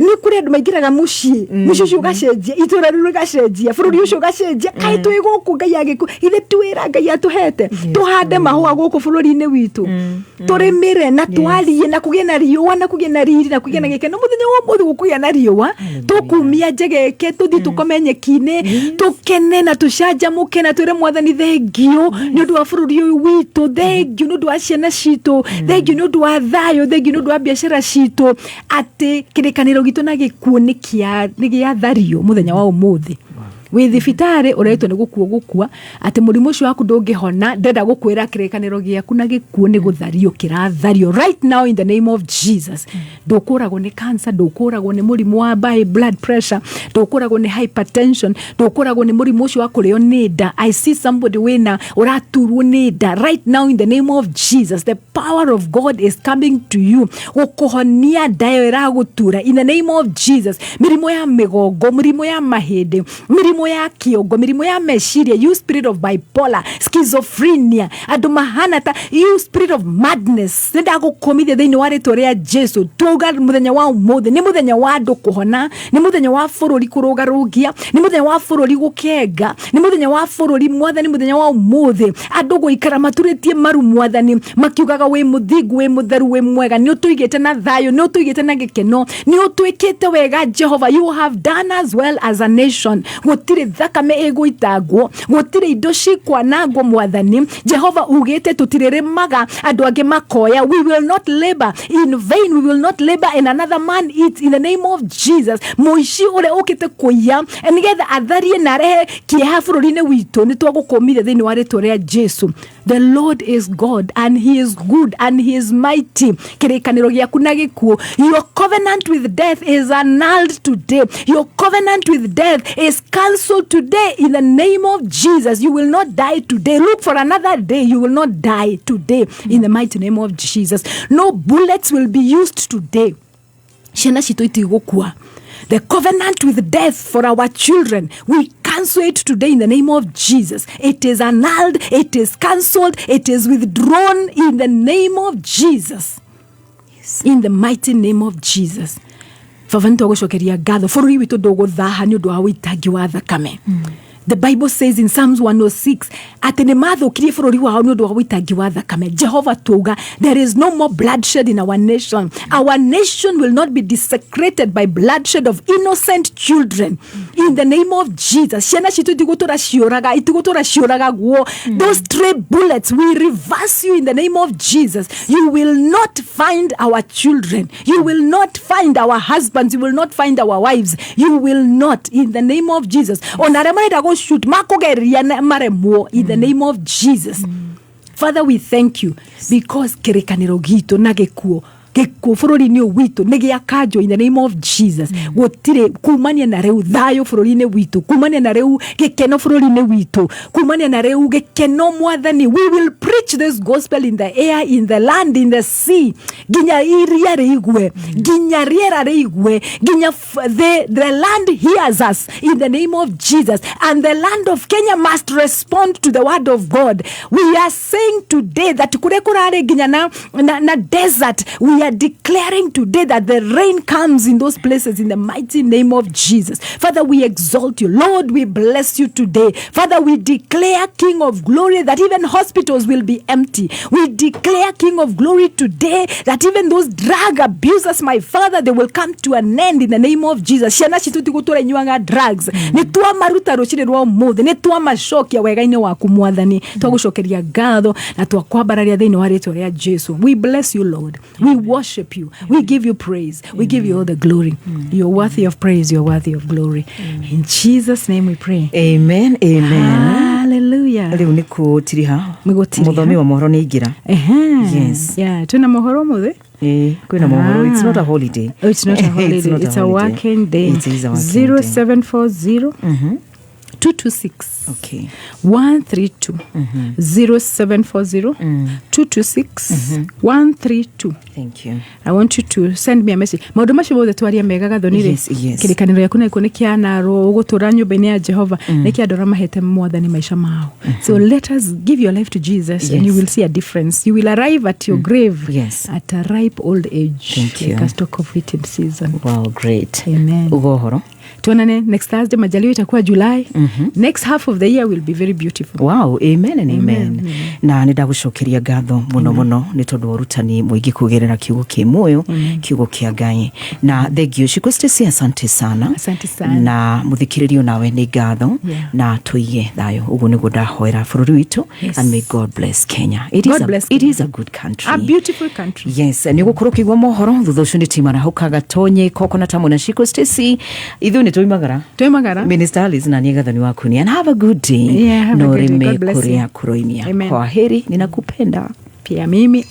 Nĩ kũrĩ andũ maingĩraga mũciĩ, mũciĩ ũcio ũgacenjia, itũra rĩu rĩgacenjia, bũrũri ũcio ũgacenjia. Kaĩ twĩ gũkũ Ngai agĩkũ ithe twĩra Ngai atũhete tũhande mahũa gũkũ bũrũri-inĩ witũ, tũrĩmĩre na twarie na kũgĩe na riũa na kũgĩe na riri na kũgĩe na gĩkeno. Mũthenya wa ũmũthĩ gũkũgĩa na riũa, tũkumia njegeke, tũthiĩ tũkome nyeki-inĩ, tũkene na tũcanjamũke na twĩre Mwathani thengiũ nĩ ũndũ wa bũrũri ũyũ witũ, thengiũ nĩ ũndũ wa ciana citũ, thengiũ nĩ ũndũ wa thayũ, thengiũ nĩ ũndũ wa biacara citũ, atĩ kĩrĩkanĩro gitũ na gĩkuũ nĩ gĩathario mũthenya wa ũmũthĩ. Wĩ thibitarĩ ũretwo nĩ gũkua gũkua, atĩ mũrimũ ũcio waku ndũngĩhona, ndenda gũkwĩra kĩrĩkanĩro gĩaku na gĩkuũ nĩ gũthario kĩrathario right now in the name of Jesus. Ndũkũragwo nĩ cancer, ndũkũragwo nĩ mũrimũ wa high blood pressure, ndũkũragwo nĩ hypertension, ndũkũragwo nĩ mũrimũ ũcio wa kũrĩo nĩ nda. I see somebody wĩna ũraturwo nĩ nda. Right now in the name of Jesus, the power of God is coming to you gũkũhonia nda ĩyo ĩragũtura in the name of Jesus. Mĩrimũ ya mĩgongo, mĩrimũ ya mahĩndĩ, mĩrimũ ya kĩongo, mĩrimũ ya meciria, you spirit of bipolar, schizophrenia, andũ mahana ta you spirit of madness, nĩ ndagũkũmithia thĩinĩ wa rĩtwa rĩa Jesu. Tuauga mũthenya wa ũmũthĩ nĩ mũthenya wa andũ kũhona, nĩ mũthenya wa bũrũri kũrũgarũngia, nĩ mũthenya wa bũrũri gũkenga, nĩ mũthenya wa bũrũri Mwathani, mũthenya wa ũmũthĩ andũ gũikara maturĩtie maru Mwathani, makiugaga wĩ mũthingu, wĩ mũtheru, wĩ mwega, nĩ ũtũigĩte na thayũ, nĩ ũtũigĩte na gĩkeno, nĩ ũtwĩkĩte wega. Jehova, you have done as well as a nation. Gũtirĩ thakame ĩgũitangwo, gũtirĩ indo cikwanangwo. Mwathani Jehova, ugĩte tũtirĩrĩmaga andũ angĩ makoya. We will not labor in vain, we will not labor and another man eats in the name of Jesus. Mũici ũrĩa ũkĩte kũiya nĩgetha atharie na arehe kĩeha bũrũri-inĩ witũ, nĩ twagũkũmithia thĩinĩ wa rĩtwa rĩa Jesu. The Lord is God and he is good and he is mighty. Kĩrĩkanĩro gĩaku na gĩkuũ, your covenant with death is annulled today. Your covenant with death is cancelled today in the name of Jesus. You will not die today. Look for another day. You will not die today in the mighty name of Jesus. No bullets will be used today. Ciana citũ itigũkua. The covenant with death for our children, we cancel it today in the name of Jesus. It is annulled, it is cancelled, it is withdrawn in the name of Jesus, in the mighty name of Jesus. Baba, nĩ twagũcokeria ngatho. Bũrũri witũ ndũgũthaha nĩ ũndũ wa ũitangi wa thakame. The Bible says in Psalms 106 atĩ nĩ mathũkirie bũrũri wao nĩ ũndũ wa ũitangi wa thakame. Jehova, tuauga there is no more bloodshed in our nation. Our nation will not be desecrated by bloodshed of innocent children in the name of Jesus. Ciana citũ itigũtũra ciũraga, itigũtũra ciũragagwo. Those stray bullets, we reverse you in the name of Jesus. You will not find our children, you will not find our husbands, you will not find our wives, you will not in the name of Jesus. Ona arĩa marenda gũshoot makũgeria na maremwo in the name of Jesus. Father, we thank you because kĩrĩkanĩro gitũ na gĩkuũ bũrũri-inĩ ũyũ witũ nĩ gĩakanjwo in the name of Jesus. Gũtirĩ kumania na rĩu thayũ bũrũri-inĩ witũ, kumania na rĩu gĩkeno bũrũri-inĩ witũ, kumania na rĩu gĩkeno. Mwathani, we will preach this gospel in the air, in the land, in the sea, nginya iria rĩigue, nginya rĩera rĩigue, nginya the land hears us in the name of Jesus. And the land of Kenya must respond to the word of God. We are saying today that kũrĩa kũrarĩ nginya na desert, we are declaring today that the rain comes in those places in the mighty name of Jesus. Father, we exalt you. Lord, we bless you today. Father, we declare, King of glory, that even hospitals will be empty. We declare, King of glory, today that even those drug abusers, my Father, they will come to an end in the name of Jesus. Ciana citũ itigũtũra inyuaga drugs. Nĩ twamaruta rũcinĩ rwa ũmũthĩ, nĩ twamacokia wega-inĩ waku. Mwathani, twagũcokeria ngatho na twakwambararia thĩinĩ wa rĩtwa rĩa Jesu. We bless you, Lord. We worship you, we give you praise, we give you all the glory. You're worthy of praise, you're worthy of glory. In Jesus' name we pray. Amen, amen. Hallelujah. Rĩu nĩ kũtiriha. Nĩ gũtiriha. Mũthomi wa mohoro nĩ aingĩra. Yes. Yeah, twĩna mohoro ũmũthĩ. Ĩĩ, kwĩna mohoro. It's not a holiday. Oh, it's not a holiday. It's not It's a holiday. working day. It is a working day. 0740. 226 132, 0740 226 132. Thank you. I want you to send me a message. Maũndũ macio mothe twaria mega, Gathoni rĩ, kĩrĩkanĩro gĩaku na gĩkuũ nĩ kĩanarwo, ũgũtũra nyũmba-inĩ ya Jehova, nĩ kĩ andũ arĩa mahete Mwathani maica mao. So let us give your life to Jesus and you will see a difference. You will arrive at your grave at a ripe old age Thank you. like a stalk of wheat in season. Wow, great. Amen. Uga ũhoro. Tuonane next Thursday. Majaliwa itakuwa July. Next half of the year will be very beautiful. Wow, amen and amen. Na nä ndagå ngatho må no må no nä tondå wa ũrutani mũingĩ kũgerera kiugo kä muoyo, kiugo kĩa Ngai. Na thengio, Shiko Stacy, asante sana. Asante sana. Na mũthikĩrĩrio nawe nĩ ngatho. Na tũige thayũ, ũguo nĩguo ndahoera bũrũri witũ. And may God bless Kenya. It is God a, bless it Kenya. is a good country. A beautiful country. Yes, nä gå korwo kä igua mohoro thutha å cio nä timarahå gatonye koko tamwe na Shiko Stacy. Ithuĩ nä twoimagara. Twimagara. Minister Alice na niĩ Gathoni waku ni, and have a good day. Yeah, have a No good day. rĩme God bless you. kũrĩa kũroimia. Amen. Kwa heri, ninakupenda. Pia mimi.